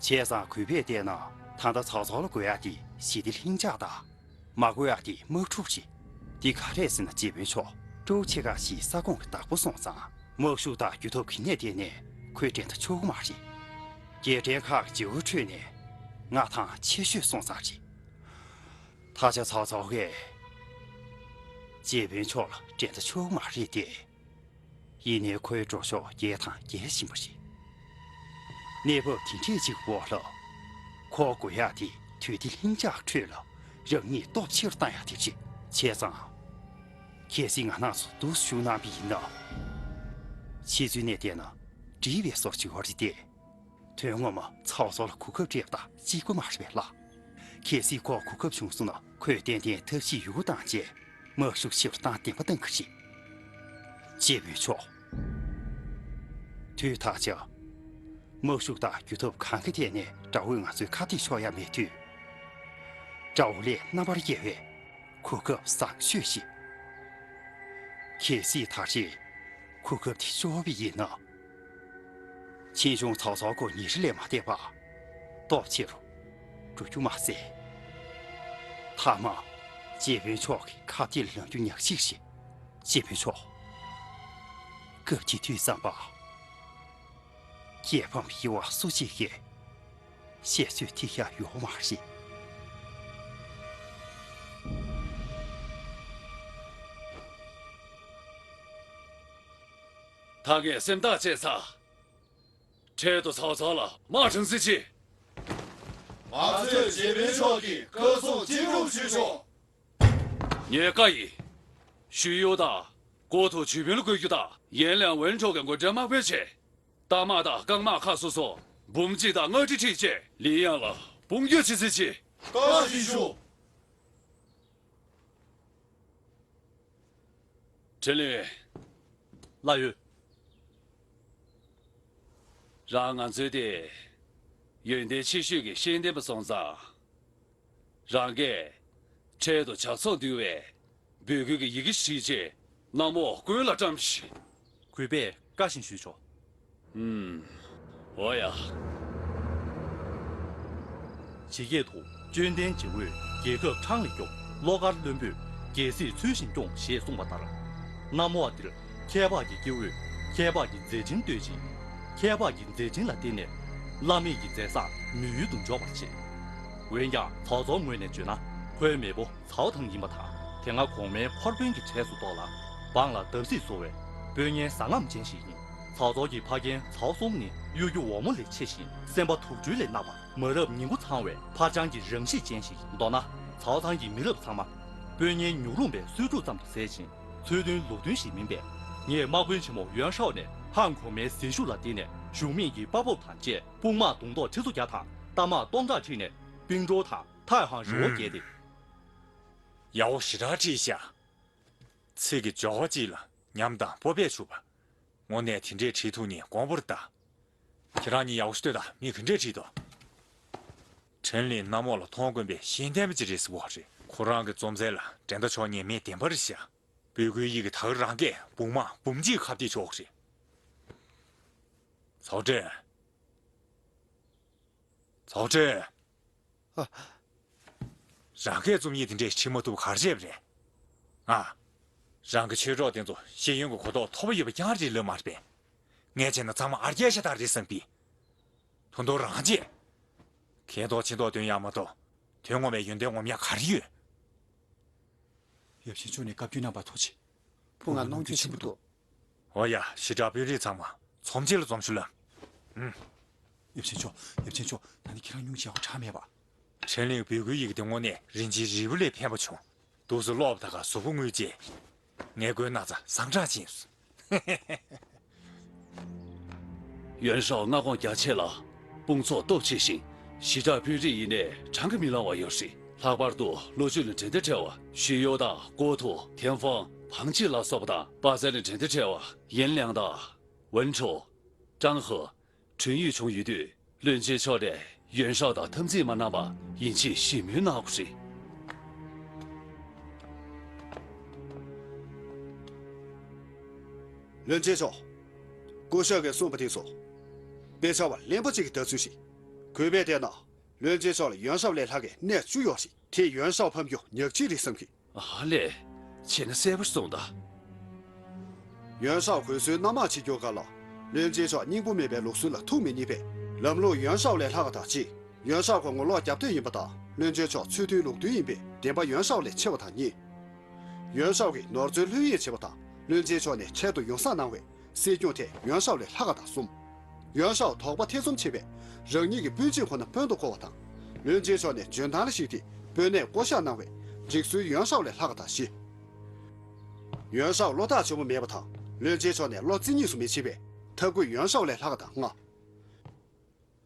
བྱས་ཙང་གུས་པས་བལྟས་ན་ད་ལྟ་ཚའོ་ཚའོ་ལ་དགོས་ཡག་དེ་ཞི་བདེ་ལྷིང་འཇགས་དང་། མ་དགོས་ཡག་དེ་དམག་འཁྲུག་རེད། འདི་ག་རེད་ཟེར་ན་ཅེ་དཔོན་མཆོག་ཀྲོའུ་ཆེ་ཁག་བཞིའི་ས་ཁོངས་ཀྱི་བདག་པོ་སོང་ཙང་། དམག་ཤུགས་དང་རྒྱུ་སྟོབས་ཀྱི་གནས་དེ་ནས་ཁོས་འགྲན་ཟླ་ཆོག་གི་མ་རེད། རྒྱལ་ཕྲན་ཁག་གི་བརྗེ་བོའི་ཁྲོད་ནས་མངའ་ཐང་ཆེ་ཤོས་སོང་ཙང་རེད། ད་ཆ་ཚའོ་ཚའོ་གིས་ཅེ་དཔོན་མཆོག་ལ་འགྲན་ཟླ་ཆོག་གི་མ་རེད་དེ། ཡིན་ནའི་ཁོའི་འགྲོ་ཕྱོགས་རྒྱས་དང་རྒྱས་བཞིན་པ་རེད། གནས་བབ་དེ་འདྲས་ཅིག་འོག་ལ། ཁོ་དགོས་ཡག་དེ་དུས་བདེ་ལྷིང་འཇགས་ཁྲོད་ལ་རང་ཉིད་སྟོབས་ཆེ་རུ་བཏང་ཡག་དེ་རེད། བྱས་ཙང་། གལ་སྲིད་ང་རང་ཚོ་འདུག་སེ་བཞུགས་གནང་བ་ཡིན་ན། ཕྱི་ཚུལ་ནས་བལྟས་ན་འགྲིག་པའི་བཟོ་འདྲ་ཅིག་ཡོད་རེད་དེ། དོན་ངོ་མ་ཚའོ་ཚའོ་ལ་གོ་སྐབས་སྤྲད་པ་དང་གཅིག་པ་མ་རེད་པས་ལགས། གལ་སྲིད་ཁོར་གོ་སྐབས་བྱུང་སོང་ན་ཁོས་ཏན་ཏན་ཐབས་ཤེས་ཡོད་རྒུ་བཏང་རྗེས་དམག་ཤུགས་ཆེ་རུ་བཏང་བདེན་པ་བཏང་གི་རེད། ཅེས་འབོད་ཆོག་དུས་ཐག་ཆོད། དམག་ཤུགས་དང་རྒྱུ་སྟོབས་གང་གི་ཐད་ནས་དགྲ་བོས་ང་ཚོའི་ཁ་གཏད་གཅོག་ཡ་མེད་དུས། དགྲ་བོ་ལས་རྣམ་པར་རྒྱལ་བའི་གོ་སྐབས་བཟང་ཤོས་ཤིག་གལ་སྲིད་ད་རེས་གོ་སྐབས་དེ་ཤོར་བ་ཡིན་ན། ཆེ་ཆུང་ཚོགས་གཙོ་སྐོར་ཉིན་རེ་ལས་མ་འདས་པར་སྟོབས་ཆེ་རུ་འགྲོ་རྒྱུ་མ་ཟད། མཐའ་མ། སྤྱི་དཔོན་མཆོག་གི་ཁ་གཏད་ལངས་རྒྱུ་ཉག་གཅིག་རེད། སྤྱི་དཔོན་མཆོག་སྐབས་ཅིག་དུས་ཙམ་པ། རྒྱལ་ཕམ་ཡི་བ་སུ་གཅིག་གིས་བཤད་ཚོད་ཐིག་ཡ་ཡོད་མ་རེད། ད་ངས་སེམས་ཐག་བཅད་ཚར། འཕྲལ་དུ་ཚའོ་ཚའོ་ལ་དམག་དྲངས་ཟེར་གྱིས། ང་ཚོས་སྤྱི་དཔོན་མཆོག་གི་བཀའ་གསུང་ཅི་རུང་ཞུས་ཆོག་ངས་བཀའ་ཡིན། ཞུས་ཡོ་དང་། གོ་ཐོ་ཇུས་དཔོན་ལ་བསྐོ་རྒྱུ་དང་། ཡན་ལན་ཝེན་ཁྲོ་གི་འགོ་ཁྲིད་དམག་དཔོན་བྱས། རྟ་དམག་དང་རྐང་དམག་ཁག་སོ་སོ་འབུམ་གཅིག་དང་ལྔ་ཁྲི་ཁྲི་བཅས་ལི་ཡང་ལ་དཔུང་སྐྱོད་བྱེད་ཟེར་གྱིས། བཀའ་བཞིན་ཞུ། ཁྲིན་ལིན། ལགས་ཡོད། རང་ང་ཚོའི་དེ་ཡོན་ཏན་ཆེ་ཤོས་ཀྱི་ཤེས་ལྡན་པ་སོང་ཙང་། རང་གིས་འཕྲལ་དུ་ཇག་ཚོགས་འདུལ་བའི་འབོད་སྐུལ་གྱི་ཡི་གེ་བྲིས་རྗེས་གནམ་འོག་ཀུན་ལ་བཀྲམ་ཞིག་གུས་པས་བཀའ་བཞིན་ཞུས་ཆོག་ཨུམ། འོ་ཡ། ཇི་སྐད་དུ། ཅོན་ཏན་ཇི་འོས་རྒྱལ་ཁབ་འཕྲང་ལས་སྐྱོབ། བློ་དཀར་བློན་པོས་རྒྱལ་སྲིད་ཚུལ་བཞིན་སྐྱོང་ཞེས་གསུངས་པ་ལྟར། གནམ་འོག་འདིར་ཁྱད་འཕགས་ཀྱི་སྐྱེ་བོས་ཁྱད་འཕགས་ཀྱི་མཛད་འཕྲིན་བསྟོད་ཅིང་། ཁྱད་འཕགས་ཀྱི་མཛད་འཕྲིན་ལ་བརྟེན་ནས་བླ་མེད་ཀྱི་མཛད་བཟང་མི་ཡུལ་དུ་འཇོག་པར་བྱེད། འོན་ཀྱང་ཚའོ་ཚའོ་ངོས་ནས་བརྗོད་ན་ཁོའི་མེས་པོ་ཚའོ་ཐང་ཡིན་པ་དང་། དེ་སྔ་གོང་མའི་འཁོར་དཔོན་གྱི་གྲས་སུ་གཏོགས་ལ། འབངས་ལ་བརྡབ་གསིག་བཟོ་བའི་དཔོན་ངན་བཟང་ངན་ཅན་ཞིག་ཡིན། ཚའོ་ཚའོ་གི་ཕ་རྒན་ཚའོ་གསུམ་ནི་གཡོ་སྒྱུ་འོལ་མོ་ལས་ཆེ་ཞིང་སེམས་པ་དུག་སྦྲུལ་ལས་གནག་པ། མ་རབས་ཉིང་ཁུ་ཚང་བའི་འཕར་སྤྱང་གི་རང་གཤིས་ཅན་ཞིག་ཡིན། མདོར་ན། ཚའོ་ཚང་གི་མི་རབས་ཚང་མ་དཔོན་ངན་ཉུག་རུམ་པའི་གསོས་ཕྲུག་ཙམ་དུ་ཟད་ཅིང་། ཚུལ་མཐུན་ལུགས་མཐུན་ཞིག་མིན་པས། ངས་དམག་དཔོན་ཆེན་མོ་ཡོན་ཧྲའོ་ནས་ཧང་གོང་མའི་ཟིལ་ཤུགས་ལ་བརྟེན་ནས་གཞུང་མིང་གི་དཔའ་སྤོབས་དང་བཅས་དཔུང་དམག་བརྡུང་ཐོག་ཁྲི་ཚོ་བརྒྱ་དང་རྟ་དམག་སྟོང་ཕྲག་ཁྲིད་ནས་པིང་ཀྲོའུ་དང་ཐའེ་ཧང་རི་བོ་བརྒལ་ཏེ། ཡའོ་ཞེ་དྲག་ཁྲིད་ཤག་ཚིག་གི་སྦྱོར་བ་གཅིག་ལ་ཉམས་དང་སྤོབས་པས་ཕྱུག་པ། དངོས་གནས་དེ་འདྲས་བྲིས་ཐུབ་ནས་དགོངས་པར་གདའ། ཁྱེད་རང་གཉིས་ཡག་པོ་ཞིག་ལྟོས་དང་། མི་ག་འདྲས་བྲིས་འདུག་ཁྲིན་ལིན་གནམ་འོག་ལ་མཐོང་དཀོན་པའི་ཤེས་ལྡན་པ་ཅིག་རེད་ཟེར་བ་རེད། ཁོ་རང་གི་རྩོམ་རྩལ་ལ་འགྲན་ཟླ་ཆོག་མཁན་མི་བདེན་པ་རེད་ཤག་འབོད་སྐུལ་ཡི་གེ་ད་ག་རང་གིས་དཔུང་དམག་འབུམ་གཅིག་ཁ་གཏད་ཆོག་རེད། ཚའོ་ཀྲེན། ཚའོ་ཀྲེན། ཨ། རང་གིས་རྩོམ་ཡིག་དེ་འདྲས་ཁྲིད་མ་ཐུབ་ག་རེ་བྱས་པ་རེད། ང་། རང་གི་ཆོས་གྲོགས་དེ་ཚོ་ཤེས་ཡོན་གྱི་གོ་རྟོགས་མཐོ་པོ་ཡོད་པ་རྐྱང་རེད་ལབ་མ་རེད་པས། ངས་བྱས་ན་ཚང་མ་ཨར་རྒྱས་ཤ་སྟག་རེད་བསམ་པས། ད་དུང་རང་བྱས། མཁས་མདོག་ཅན་མདོག་སྟོན་ཡག་མ་གཏོགས་དོན་ངོ་མའི་ཡོན་ཏན་ངོམ་ཡག་ག་རེ་ཡོད། ཡབ་ཆེན་མཆོག་ནས་བཀའ་བཀྱོན་གནང་བར་ཐུགས་རྗེ། ཕུང་ང་གནོང་སྐྱོན་ཆེན་པོ་འདུག་འོ་ཡ། ཞི་དྲག་དཔོན་རིགས་ཚང་མ་ཚོམས་ཆེན་ལ་འཛོམས་ཤོག་ལབ། ཨུམ། ཡབ་ཆེན་མཆོག་ཡབ་ཆེན་མཆོག་ད་ནི་ཁྱེད་རང་སྙུང་གཞི་ཡག་པོ་དྲག་མེད་པ། ཁྲིན་ལིན་འབོད་སྐུལ་ཡི་གེ་དེ་དངོས་གནས་རིན་ཆེན་རིལ་བུ་ལས་ཕན་པ་བྱུང་། འདུག་སེ་ཀློག་པ་ད་ག་གཟུགས་པོ་རྔུལ་རྗེས། ངས་མགོའི་ན་ཚ་ཟངས་ཁྲག་ཕྱིན་སོང་། ཡོན་ཧྲའོ་མངའ་ཁོངས་རྒྱ་ཆེ་ལ། དཔུང་ཚོགས་སྟོབས་ཆེ་ཞིང་། ཞི་དྲག་དཔོན་རིགས་ཡིན་ནའི་བགྲང་གིས་མི་ལང་བ་ཡོད་རེད། ལྷག་པར་དུ་ལོ་རྒྱུས་ལ་འགྲན་ཟླ་བྲལ་བ་ཞུས་ཡོ་དང་། ཀོ་ཐུ། ཐེན་ཧྥང་། བང་ཅི་ལ་སོགས་པ་དང་། པ་ཙན་ལ་འགྲན་ཟླ་བྲལ་བ་ཡིན་ལང་དང་། ཝུན་ཁྲོ། ཀྲང་ཧེ། ཁྲུན་ཡུས་བྱུང་ཡོད་དུས། བློན་ཆེན་མཆོག་ནས་ཡོན་ཧྲའོ་དང་འཐབ་འཛིང་མ་གནང་བར་ཡིན་ཕྱིན་ཞི་མོལ་གནང་དགོས་རེད། བློན་ཆེན་མཆོག་སྐུ་ཞབས་ཀྱིས་གསུངས་པ་དེ་ཚོ། དཔེ་ཆ་བ་གླེན་པོ་གཅིག་གི་ལྟ་ཚུལ་ཞིག་གུས་པས་བལྟས་ན། བློན་ཆེན་མཆོག་ལ་ཡོན་ཧྲའོ་ལས་ལྷག་གི་གནས་བཅུ་ཡོད་ཞིག་དེས་ཡོན་ཧྲའོ་ཕམ་རྒྱུ་ཉག་གཅིག་རེད་བསམ་གི། ཨ་ལས། བྱས་ན་གསལ་པོར་གསུངས་དང་། ཡོན་ཧྲའོ་གོས་སོའི་གནམ་དམག་ཆིབས་བསྒྱུར་སྒང་ལ། བློན་ཆེན་མཆོག་སྙིང་པོ་མེད་པའི་ལུགས་སྲོལ་ལ་ཐུགས་མི་མཉེས་པས། ལམ་ལུགས་ཡོན་ཧྲའོ་ལས་ལྷག་པ་དང་གཅིག་ཡོན་ཧྲའོ་ཁོ་ངོ་ལོག་རྒྱབ་སྟེགས་ཡིན་པ་དང་། བློན་ཆེན་མཆོག་ཚུལ་མཐུན་ལུགས་མཐུན་ཡིན་པས། བདེན་པ་ཡོན་ཧྲའོ་ལས་ཆེ་བ་དང་གཉིས། ཡོན་ཧྲའོ་གིས་ནོར་འཛོལ་ལྷོད་གཡེང་བྱེད་པ་དང་། བློན་ཆེན་མཆོག་ནས་འཕྲལ་དུ་ཡོང་བསང་གནང་བས། སྲིད་སྐྱོང་ཐད་ཡོན་ཧྲའོ་ལས་ལྷག་པ་དང་གསུམ། ཡོན་ཧྲའོ་དོགས་པ་ཐེ་ཚོམ་ཆེ་བས། རང་ཉིད་ཀྱི་སྤུན་མཆེད་ཁོ་ན་དཔོན་དུ་བསྐོ་བ་དང་། བློན་ཆེན་མཆོག་ནས་འཇོན་ཐང་ལ་གཞིགས་ཏེ་དཔོན་གནས་བསྐོ་གཞག་གནང་བས། སྒྲིག་སྲོལ་ཡོན་ཧྲའོ་ལས་ལྷག་པ་དང་བཞི། ཡོན་ཧྲའོ་བློ་ཐག་ཆོད་པོ་མེད་པ་དང་། བློན་ཆེན་མཆོག་ནས་བློ་རྩེ་གཉིས་སུ་མི་བྱེད་པས། ཐབས་བཀོད་ཡོན་ཧྲའོ་ལས་ལྷག་པ་དང་ལྔ།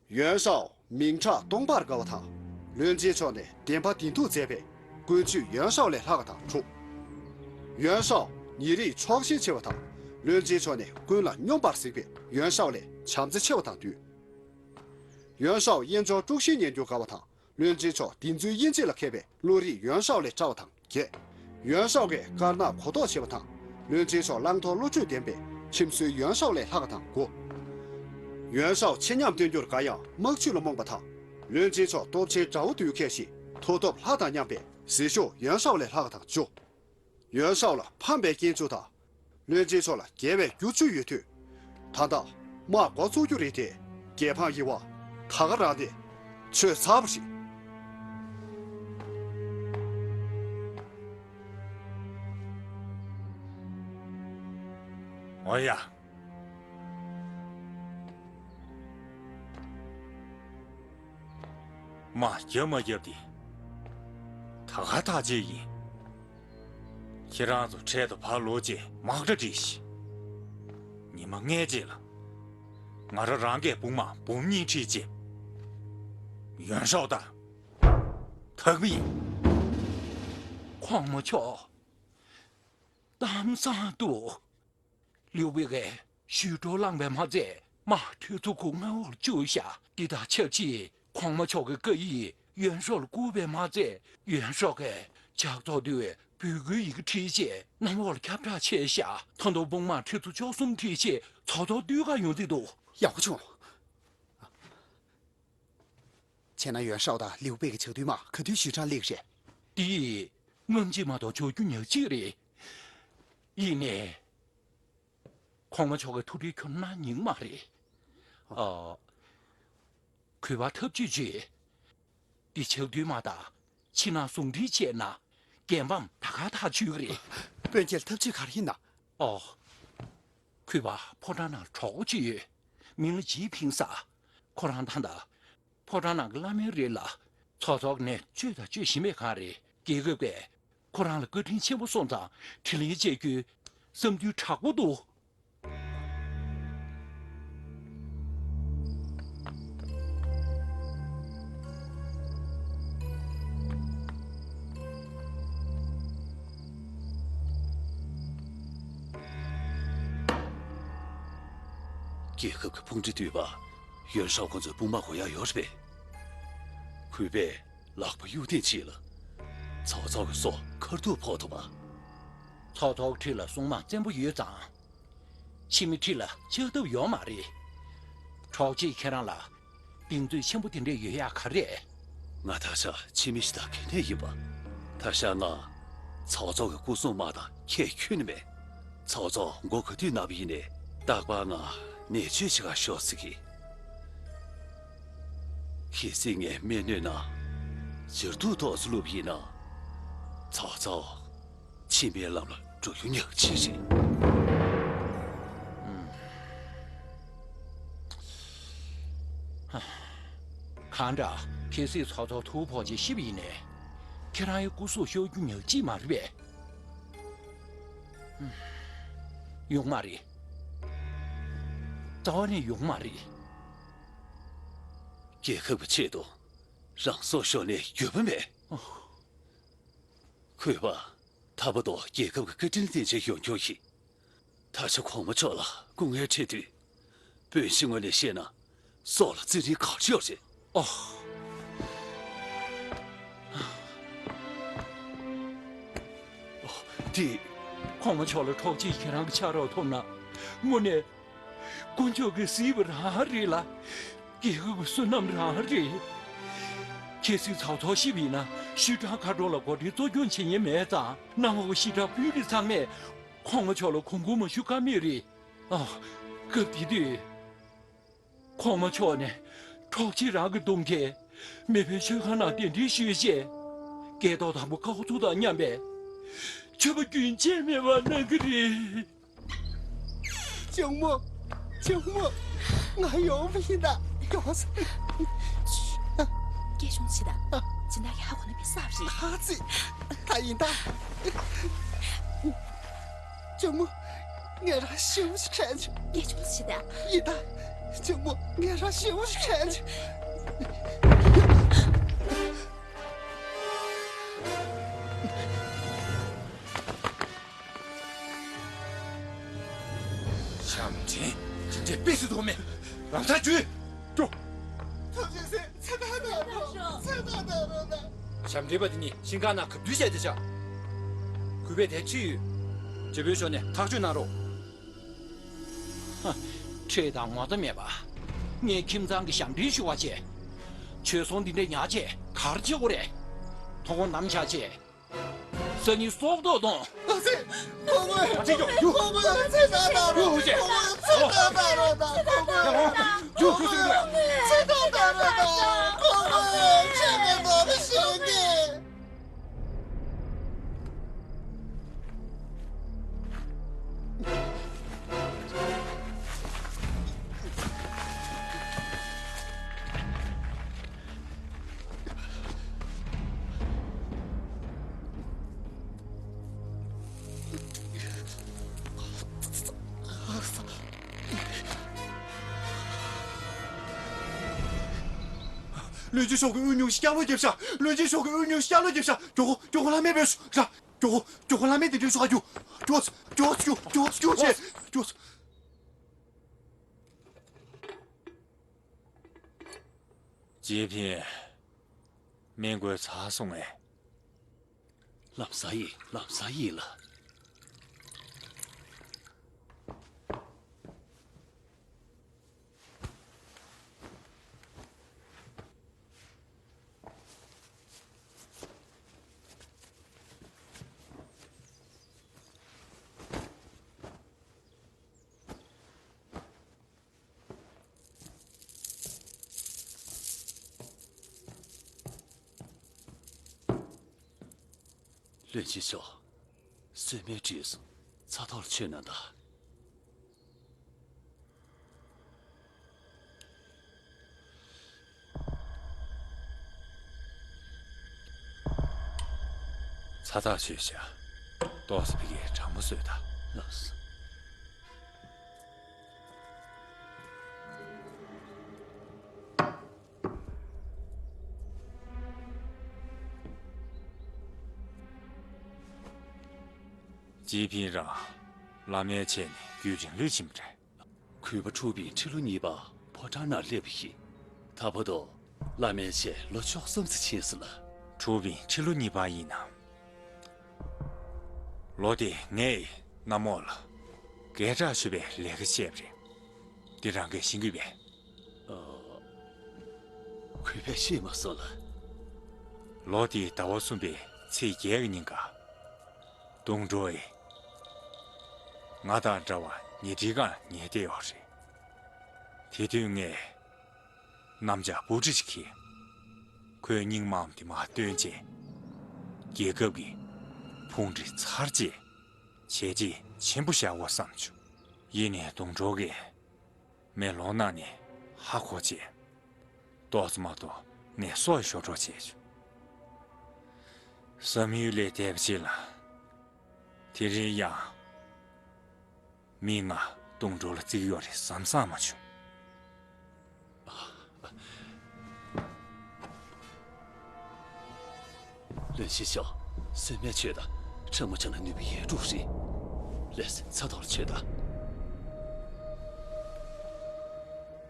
ཡོན་ཧྲའོ་མིང་གྲགས་སྟོང་པར་དགའ་བ་དང་། བློན་ཆེན་མཆོག་ནས་བདེན་པ་བདེན་ཐུག་མཛད་པས། ཀུན་སྤྱོད་ཡོན་ཧྲའོ་ལས་ལྷག་པ་དང་དྲུག་ཡོན་ཧྲའོ་ཉེ་རིགས་ཕྱོགས་ཞེན་ཆེ་བ་དང་། བློན་ཆེན་མཆོག་ནས་ཀུན་ལ་སྙོམས་པར་གཟིགས་པས། ཡོན་ཧྲའོ་ལས་བྱམས་བརྩེ་ཆེ་བ་དང་བདུན། ཡོན་ཧྲའོ་དབྱེན་སྦྱོར་དཀྲུག་ཤིང་ཉན་རྒྱུར་དགའ་བ་དང་། བློན་ཆེན་མཆོག་བདེན་རྫུན་དབྱེ་འབྱེད་ལ་མཁས་པས། བློ་རིག་ཡོན་ཧྲའོ་ལས་བཀྲ་བ་དང་བརྒྱད། ཡོན་ཧྲའོ་གིས་དཀར་ནག་གོ་རྟོགས་ཆེ་བ་དང་། བློན་ཆེན་མཆོག་བླང་དོར་བློ་གྲོས་ལྡན་པས། ཁྲིམས་སྲོལ་ཡོན་ཧྲའོ་ལས་ལྷག་པ་དང་དགུ། ཡོན་ཧྲའོ་ཆེ་ཉམས་སྟོན་རྒྱུར་དགའ་ཡང་དམག་ཇུས་ལ་རྨོངས་པ་དང་། བློན་ཆེན་མཆོག་སྟོབས་ཆེན་དགྲ་བོ་འདུལ་མཁས་ཤིང་མཐུ་སྟོབས་ལྷ་དང་མཉམ་པས། ཟས་ཤོག་ཡོན་ཧྲའོ་ལས་ལྷག་དང་བཅུ། ཡོན་ཧྲའོ་ལ་ཕམ་པའི་རྐྱེན་བཅུ་དང་། བློན་ཆེན་མཆོག་ལ་རྒྱལ་བའི་རྒྱུ་བཅུ་ཡོད་དུས། ད་ལྟ་དམག་འགོ་བཙུགས་རྒྱུ་རེད་དེ། རྒྱལ་འཕངས་ཡིན་བ། ད་ག་རང་དེ་ཆོད་ཚར་བ་རེད། འོ་ཡ། མ་རྒྱབ་མ་རྒྱབ་དེ་ད་ག་ཐག་བཅད་ཡིན། ཁྱེད་རང་ཚོ་འཕྲལ་དུ་ཕར་ལོག་རྗེས་དམག་གྲ་སྒྲིགས་ཤིག་ཉི་མ་ལྔའི་རྗེས་ལ། ང་རང་རང་གིས་བུང་མ་འབུམ་གཉིས་ཁྲིད་རྗེས། ཡོན་ཧྲའོ་དང་ཐུག་པ་ཡིན། གོང་མ་མཆོག་གཏམ་བཟང་འདུག་ལིའུ་པེ་གིས་ཞུས་ཀྲོའུ་བླངས་པས་མ་ཚད། དམག་ཁྲི་ཚོ་ཁོ་མངའ་འོག་ལ་བཅུག་བཞག་འདི་དང་ཆབས་ཅིག་གོང་མ་མཆོག་གི་བཀའ་ཡིག་ཡོན་ཧྲའོ་ལ་བསྐུར་བས་མ་ཚད། ཡོན་ཧྲའོ་གིས་ཇག་ཚོགས་འདུལ་བའི་འབོད་སྐུལ་ཡི་གེ་ཁྲིད་རྗེས་གནམ་འོག་ལ་ཁྱབ་བསྒྲགས་བྱས་བཞག་ད་དུང་དཔུང་དམག་ཁྲི་ཚོ་བཅུ་གསུམ་ཁྲིད་རྗེས་ཇག་ཚོགས་འདུལ་གར་ཡོང་རྩིས་འདུག་ཡག་པོ་བྱུང་། བྱས་ན་ཡོན་ཧྲའོ་དང་ལིའུ་པེ་གི་ཇག་འདུལ་དམག་ག་དུས་ཞུས་ཀྲོའུ་སླེབས་རེད། འདི་སྔ་ཕྱི་མ་གཏོགས་འཇོག་རྒྱུ་ཉག་གཅིག་རེད། ཡིན་ནའི། གོང་མ་མཆོག་གི་ཐུགས་ཁྲལ་ཁྱོན་ནས་ཉུང་མ་རེད། ཨ། གུས་པ་ཐབས་ཇུས་བྱོས། འདི་ཇག་འདུལ་དམག་དང་ཕྱི་ནང་ཟུང་འབྲེལ་བྱས་ན་འགན་འབག་ད་ག་ཐག་ཆོད་ཀྱི་རེད། དཔོན་གྱིས་ཐབས་ཇུས་ག་རེ་ཡིན་ན། ཨོ། གུས་པ་ཕོ་བྲང་ནང་གྲོགས་པོ་གཅིག་ཡོད། མིང་ལ་ཇི་ཕིང་ཟེར། ཁོ་རང་ད་ལྟ་ཕོ་བྲང་ནང་གི་བླ་སྨན་རེད་ལ། ཚོགས་གཙོ་ནས་བཅོས་དང་བཅོས་བཞིན་པའི་སྒང་རེད། རྒྱལ་ཁབ་ཀྱིས་ཁོ་རང་ལ་བཀའ་དྲིན་ཆེན་པོ་སོང་ཙང་དྲིན་ལན་འཇལ་རྒྱུའི་བསམ་ཚུལ་དྲག་པོ་འདུག་རྒྱལ་ཁབ་ཀྱི་དཔུང་སྒྲིག་འདུས་པ་ཡོན་ཧྲའོ་ཁོང་ཚོའི་དཔུང་དམག་དགོས་ཡག་ཡོད་རེད་པས། གུས་པས་ལག་པ་གཡུག་ཐེངས་གཅིག་ལ། ཚོགས་གཙོ་གི་སྲོག་ཁ་ཐུག་ཕོག་ཐུབ་པ། ཚོགས་གཙོ་གི་འཁྲིས་ལ་སྲུང་དམག་བཙན་པོ་ཡོད་ཙང་། ཕྱི་མི་འཁྲིས་ལ་ལྕགས་ཐབ་ཡོད་མ་རེད། གྲོགས་མཆེད་ཁྱེད་རང་ལ་གདེང་ཚོད་ཆེན་པོ་དེ་འདྲས་ཡོད་ཡག་ག་རེ། ང་ད་ཆ་ཕྱི་མི་ཞིག་དང་ག་འདྲས་ཡིན་པ། ད་ཆ་ང་ཚོགས་གཙོ་གི་སྐུ་སྲུང་དམག་དང་ཁྱད་ཁྱོན་ནས་མེད། ཚོགས་གཙོ་མགོ་ག་དུས་ན་བ་ཡིན་ནའི་རྟག་པར་ང་ནད་བཅོས་བྱེད་གར་ཤོག་ཟེར་གི། གལ་སྲིད་ངས་སྨན་སྣོད་ནང་ཟེར་དུག་ཏོག་ཙམ་བླུགས་པ་ཡིན་ན། ཚོགས་གཙོ་ཕྱི་མའི་ལམ་ལ་འགྲོ་རྒྱུ་ཉག་གཅིག་རེད། གང་འདྲ། གལ་སྲིད་ཚོགས་གཙོ་དུག་ཕོག་རྗེས་ཤི་བ་ཡིན་ནའི། ཁྱེད་རང་ཡི་སྐུ་སྲོག་ཤོར་རྒྱུ་ཉག་གཅིག་མ་རེད་པས། ཡོང་མ་རེད། རྩ་བ་ནས་ཡོང་མ་རེད། རྒྱལ་ཁབ་ཀྱི་ཆེད་དུ་རང་སྲོག་ཤོར་ནས་འགྱོད་པ་མེད། གུས་པ། ད་བར་དུ་རྒྱལ་ཁབ་ཀྱི་བཀའ་དྲིན་ལྡན་ཆེད་ཡོང་ཁྱོང་ཞིག་ད་ཆ་གོང་མ་མཆོག་ལ་སྐུ་ངལ་འཕྲད་དུས། དཔོན་ཞིག་ངོས་ནས་བཤད་ན་སྲོག་ལ་བརྩི་རིན་ག་ཚོད་ཡོད་རེད། ཨོ། ཨོ། དེ། གོང་མ་མཆོག་ལ་གྲོགས་མཆེད་ཁྱེད་རང་གི་ཕྱག་རོགས་ཐོབ་ན། དངོས་གནས། དཀོན་མཆོག་གིས་གཟིགས་པ་རང་རེད་ལ། རྒྱལ་ཁབ་ཀྱི་བསོད་ནམས་རང་རེད། གལ་སྲིད་ཚོགས་གཙོ་ཤི་བ་ཡིན་ན་ཤུལ་ཀྲང་མཁའ་འགྲོ་ལ་འགོ་ཁྲིད་གཙོ་སྐྱོང་བྱེད་མཁན་མེད་ཙང་། གནམ་འོག་གི་ཤི་ཁྲག་ཕུལ་རིགས་ཚང་མས་གོང་མ་མཆོག་ལ་གོང་བཀུར་མ་ཞུ་ཀ་མེད་རེད། ཨ། སྐབས་དེ་དུས། གོང་མ་མཆོག་ནས་གྲོགས་མཆེད་རང་གི་གདུང་རྒྱུད་མེས་པོའི་མཆོད་ཁང་ནང་གདན་འདྲེན་ཞུས་རྗེས། སྐལ་ཐོག་དང་པོ་ཀའོ་ཙུའུ་དང་མཉམ་པའི་མཆོད་པ་རྒྱུན་ཆད་མེད་པར་གནང་གི་རེད། ལྕམ་མོ། ལྕམ་མོ། ང་ཡོང་བ་ཡིན་ད། ཡོང་ས། སྐད་ཆུང་བྱེད་ད། སྦྱིན་བདག་གིས་ཧ་གོ་ན་མི་བསགས་རེད། ཧ་ཙི། ད་ཡིན་ད། ལྕམ་མོ། ངས་རང་ཞེ་པོ་ཞིག་དྲན་བྱུང་། སྐད་ཆུང་བྱེད་ད། ཡིན་ད། ལྕམ་མོ། ངས་རང་ཞེ་པོ་ཞིག་དྲན་བྱུང་། ཞབས་འདྲེན། ཇི་འདྲའི་དཔེ་སྲིད་དོ་མེད། རང་ཐག་གཅོད། ཀྱོ། ཐུགས་རྗེ་ཆེ། ཚེ་ཐར་གནང་རོགས། ཚེ་ཐར་གནང་རོགས་གནང་། ཞབས་འདྲེན་པ་དེ་གཉིས་ཤིང་ཁང་ནང་ག་དུས་བཤད་དེ་བཞག་གུས་པས་དེ་ཁྲིད་ཡོད། རྒྱལ་པོའི་ཕྱོགས་ནས་ཐག་གཅོད་གནང་རོགས། ཧ། ཁྲེལ་དང་ངོ་ཚ་མེད་པ། ངའི་ཁྱིམ་ཚང་གི་ཞབས་འདྲེན་ཞུ་བ་བྱས། བྱོལ་སོང་འདི་འདྲའི་ཉག་ཅིག་ག་རེ་བྱེད་དགོས་རེད། ཁོ་ཁོ་ནམ་ཆ་ཆེ། སང་ཉིན་སྲོག་ཐོག་གཏོང་། ཨ་ཙི། ཁོ་མོས། ཨ་ཙི། ཁོ་མོས་ཚེ་ཐར་བཏང་རོགས། ཁོ་མོས་ཚེ་ཐར་བཏང་རོགས་དང་། ཁོ་མོས་ཚེ་ཐར་བཏང་རོགས་དང་། ཁོ་མོས་ཁྱེད་ཀྱི་ནོར་བུ་ཤེས་ཀྱི། བློན་ཆེན་མཆོག་གི་དབུ་སྙུང་ཤ་ལོ་རྒྱབ་ཤག་བློན་ཆེན་མཆོག་གི་དབུ་སྙུང་ཤ་ལོ་རྒྱབ་ཤག་མགྱོགས་པོ་མགྱོགས་པོ་བླ་མའི་བོས་ཤོག་ར། མགྱོགས་པོ་མགྱོགས་པོ་བླ་མའི་གདན་འདྲེན་ཤོག་ཨ། མགྱོགས་མགྱོགས་མགྱོགས་མགྱོགས་མགྱོགས་མགྱོགས། ཅི་ཕིན། སྨན་བསྐོལ་ཚར་སོང་ངས། ལམ་སང་ཡིན། ལམ་སང་ཡིན་ལགས། བློན་ཆེན་མཆོག་གསོལ་སྨན་བཀྲུས་སོང་། ཚ་ཐོག་ལ་མཆོད་གནང་དང་། ཚ་ཐག་ཆོད་བཞག་ཏོག་ཙམ་ཕ་གིར་གྲང་མོ་བཟོས་དང་། ལགས་སོ། ཅི་ཕིན་རང་བླ་མའི་ཆེད་ནས་རྒྱུན་རིང་ལོས་ཕྱིན་པ་རེད། གུས་པ་ཁྲུའུ་པིན་ཁྲི་ལོ་གཉིས་པ་ཕོ་བྲང་ནང་སླེབས་པ་ཡིན། ད་བར་དུ་བླ་མའི་ཆེད་ལོ་བཅུ་གསུམ་ཙམ་ཕྱིན་སོང་ལགས། ཁྲུའུ་པིན་ཁྲི་ལོ་གཉིས་པ་ཡིན་ནམ། ལོ་དེ་ངས་གནམ་འོག་ལ་སྐད་གྲགས་ཆོད་པའི་ལས་ཀ་བྱས་པ་རེད། འདི་རང་གིས་ཤེས་ཀྱི་ཡོད་པས། ཨ། གུས་པས་ཤེས་མ་སོང་ལགས། ལོ་དེའི་ཟླ་བ་གསུམ་པའི་ཚེས་བརྒྱད་ཀྱི་ཉིན་ཀ། དུང་སྒྲོ་ཡིས་ང་དང་འདྲ་བར་ཉལ་ཁྲིའི་སྒང་ཉལ་བསྡད་ཡོད་རེད། དེ་དུས་ངས་གནམ་ལྕགས་སྤུ་གྲི་ཞིག་ཁྱེར། ཁོའི་སྙིང་དམར་དེ་མར་བཏོན་རྗེས། རྒྱལ་ཁབ་ཀྱི་ཕུང་འདྲེ་ཚར་བཅད་བྱས་རྗེས་ཆེན་པོ་བཞག་དགོས་བསམ་བྱུང་། ཡིན་ནའི་དུང་སྒྲོ་གིས་མེ་ལོང་ནང་ནས་ཧ་གོ་བྱས། ཏོག་ཙམ་མ་གཏོགས་ངས་སྲོག་ཤོར་འགྲོ་བྱས་བྱུང་། བསམ་ཡུལ་ལས་འདས་པ་ཅིག་ལ། དེ་རིང་ཡང་། མིས་ང་དུང་སྒྲོ་ལ་བརྩི་གི་ཡོད་རེད་བསམ་བསམ་མ་བྱུང་། བློན་ཆེན་མཆོག་གསོལ་སྨན་མཆོད་དང་། ཁྲག་མ་ཆག་ན་ནུས་པ་ཡལ་འགྲོ་རེད། ལགས་སེ། ཚ་ཐོག་ལ་མཆོད་དང་།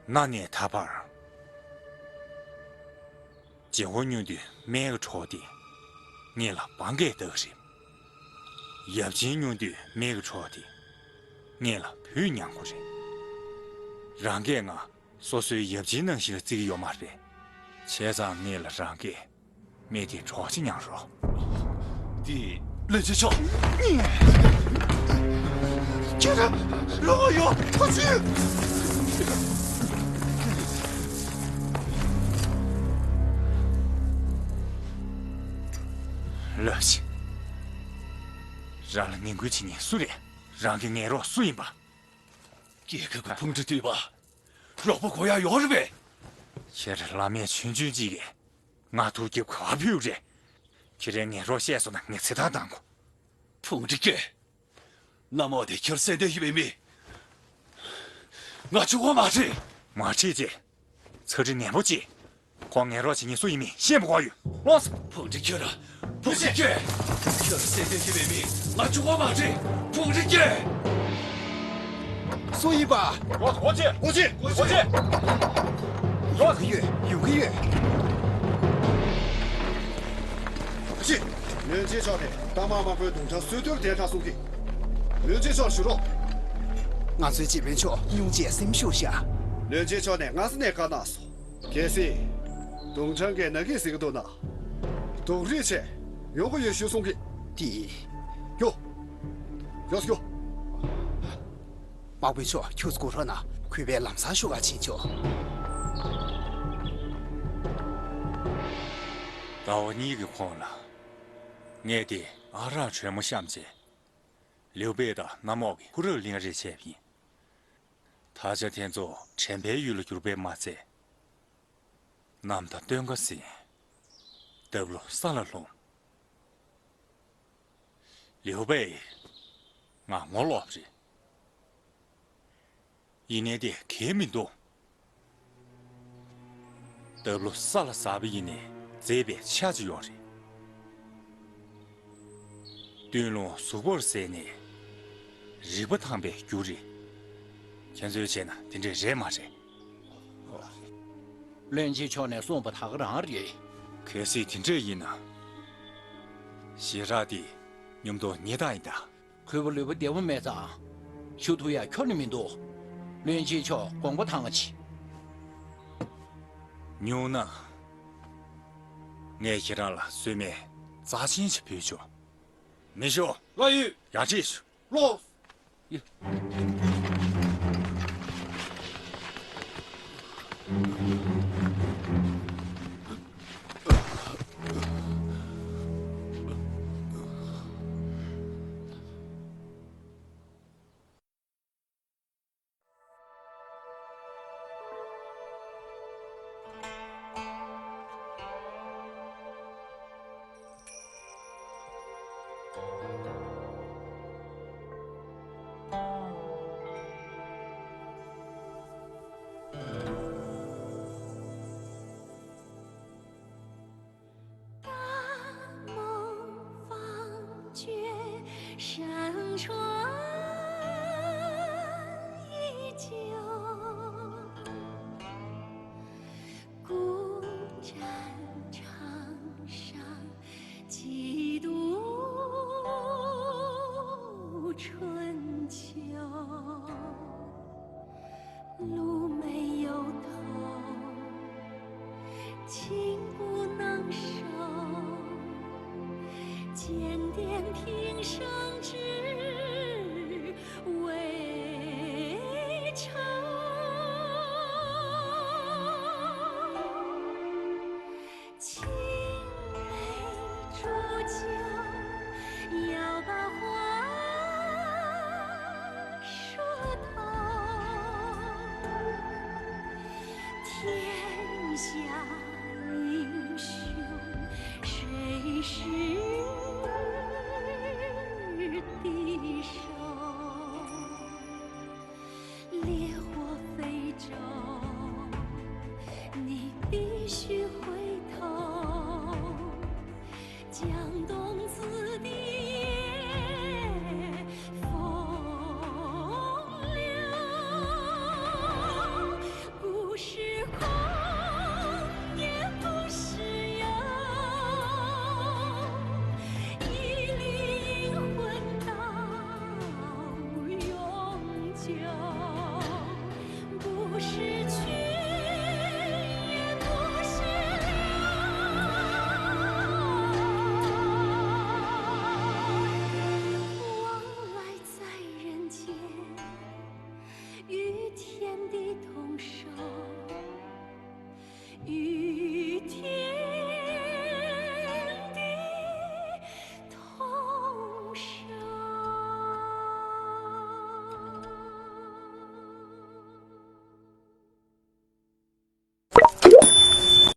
གནའ་ནས་ད་བར། བྱེད་སྒོ་སྨྱོ་དུས་སྨན་གྱི་གྲོགས་དེ་ངེད་ལ་བང་གས་བཏགས་རེད། ཡབ་ཆེན་སྨྱོ་དུས་སྨན་གྱི་གྲོགས་དེ་ངེད་ལ་བུ་མྱང་དགོས་རེད། རང་གིས་ང་སོ་སོའི་ཡབ་ཆེན་ནང་བཞིན་ལ་བརྩི་གི་ཡོད་མ་རེད། བྱས་ཙང་ངེད་ལ་རང་གིས་སྨན་དེ་གྲོགས་ཅིག་མྱང་རོགས། འདི་བློན་ཆེན་མཆོག་ཁྱེད་རང་ལོག་ཡོང་ཐུགས་རྗེ་ཆེ། ལགས་སེ། རང་ལ་ངན་སྐུལ་བྱེད་མཁན་སུ་རེད། རང་གི་ངན་རོགས་སུ་ཡིན་པ། རྒྱལ་ཁབ་ཀྱི་ཕུང་འདྲེ་འདུས་པ། རོགས་པ་དགོས་ཡག་ཡོད་རེད་པས། ཁྱེད་བླ་མའི་ཆོས་འབྱུང་གཅིག་གིས་ང་ཐུགས་སྐྱོ་ག་པར་ཕུལ་རེད། ཁྱེད་རའི་ངན་རོགས་བཤད་སོང་ན་ངས་ཚེ་ཐར་བཏང་དགོས། ཕུང་འདྲེ་ཁྱོད། གནམ་འོག་དེ་ཁྱོད་སེམས་དོན་ཡོད་པའི་མི། ང་ཆུ་བོ་མ་ཁྲིད། མ་ཁྲིད་ཅེས། ཚ་ཁྲི་ནན་པོ་ཅིག་ཁོ་ངན་རོགས་བྱེད་མཁན་སུ་ཡིན་མིན་ཤེས་མ་དགོས་ཡོད། ལོངས། ཕུང་འདྲེ་ཁྱོད་ར། ཕུང་འདྲེ་ཁྱོད། ཁྱོད་སེམས་དོན་ཡོད་པའི་མི། ང་ཆུ་བོ་མ་ཁྲིད། ཕུང་འདྲེ་ཁྱོད། སུ་ཡིན་པ། ཨོ་ཅེ། ཨོ་ཅེ། ཨོ་ཅེ། ཡོང་གི་ཡོད། ཡོང་གི་ཡོད། ཨ་ཅེ། བློན་ཆེན་མཆོག་ནས་རྟ་དམག་དམག་དཔོན་དུང་ཁྲང་གསོད་གཏོར་དེ་དྲག་གསུང་གི། བློན་ཆེན་མཆོག་ཞུ་རོགས། ང་ཚོའི་སྤྱི་དཔོན་མཆོག་སྙུང་རྗེས་སེམས་ཤུགས་བཞག་བློན་ཆེན་མཆོག་ནས་སྔ་ས་ནས་བཀའ་གནང་སོང་། གལ་སྲིད། དུང་ཁྲང་གིས་ན་གི་ཟེར་གི་འདུག་ན། རྫོགས་རེས་བྱས། ཡོང་གི་ཡོད་ཞུ་གསུང་གི། དེ། ཡོ། ཡོ་སི་ཡོ། དམག་དཔོན་མཆོག་ཁྱོད་སྐུ་རོགས་ན་གུས་པས་ལམ་སང་ཞུ་ག་ཕྱིན་ཆོག་ཟླ་བ་གཉིས་ཀྱི་གོང་ལ། ངས་དེ་ཨ་རག་དྲོན་མོ་བཤམས་རྗེས། ལིའུ་པེ་དང་གནམ་འོག་གི་ཕོ་བྲང་གླིང་རེ་བྱས་པ་ཡིན། ད་ཆ་དེ་ཚོ་དྲན་པའི་ཡུལ་ལ་གྱུར་པས་མ་ཚད། གནམ་དང་སྟོན་ཁ་ཟིན། འདབས་ལོ་ས་ལ་ལྷུང་། ལིའུ་པེ། ང་ངོ་ལོག་པ་རེད། ཡིན་ནའི་དེ་གལ་མི་འདུག་འདབས་ལོ་ས་ལ་ཟགས་པ་ཡིན་ནའི་མཛེས་པའི་ཆ་ཅིག་ཡོད་རེད། སྟོན་རླུང་གཟུགས་པོར་གཟས་ནས་རིག་པ་ཐང་པའི་རྒྱུ་རེད། ཁྱེད་ཚོས་བྱས་ན་དེ་འདྲས་རེད་མ་རེད། བློན་ཆེན་མཆོག་ནས་གསུངས་པ་ད་ག་རང་རེད། གལ་སྲིད་དེ་འདྲས་ཡིན་ན། ཞེ་དྲག་དེ་མཉམ་དུ་ཉེ་རྟགས་ཡིན་ད། གུས་པ་ལུས་པོ་བདེ་པོ་མེད་ཙང་། ཞུ་ཐུབ་ཡ་ཁྱོན་ནས་མི་འདུག་བློན་ཆེན་མཆོག་དགོངས་པ་དྭངས་པ་བྱེད། ཉུང་ན། ངས་ཁྱེད་རང་ལ་གསོལ་སྨན་རྩ་ཆེན་ཞིག་ཕུལ་ཆོག་མི་ཤོག་ལགས་ཡོད། ཡར་ཁྲིད་ཤོག་ལོག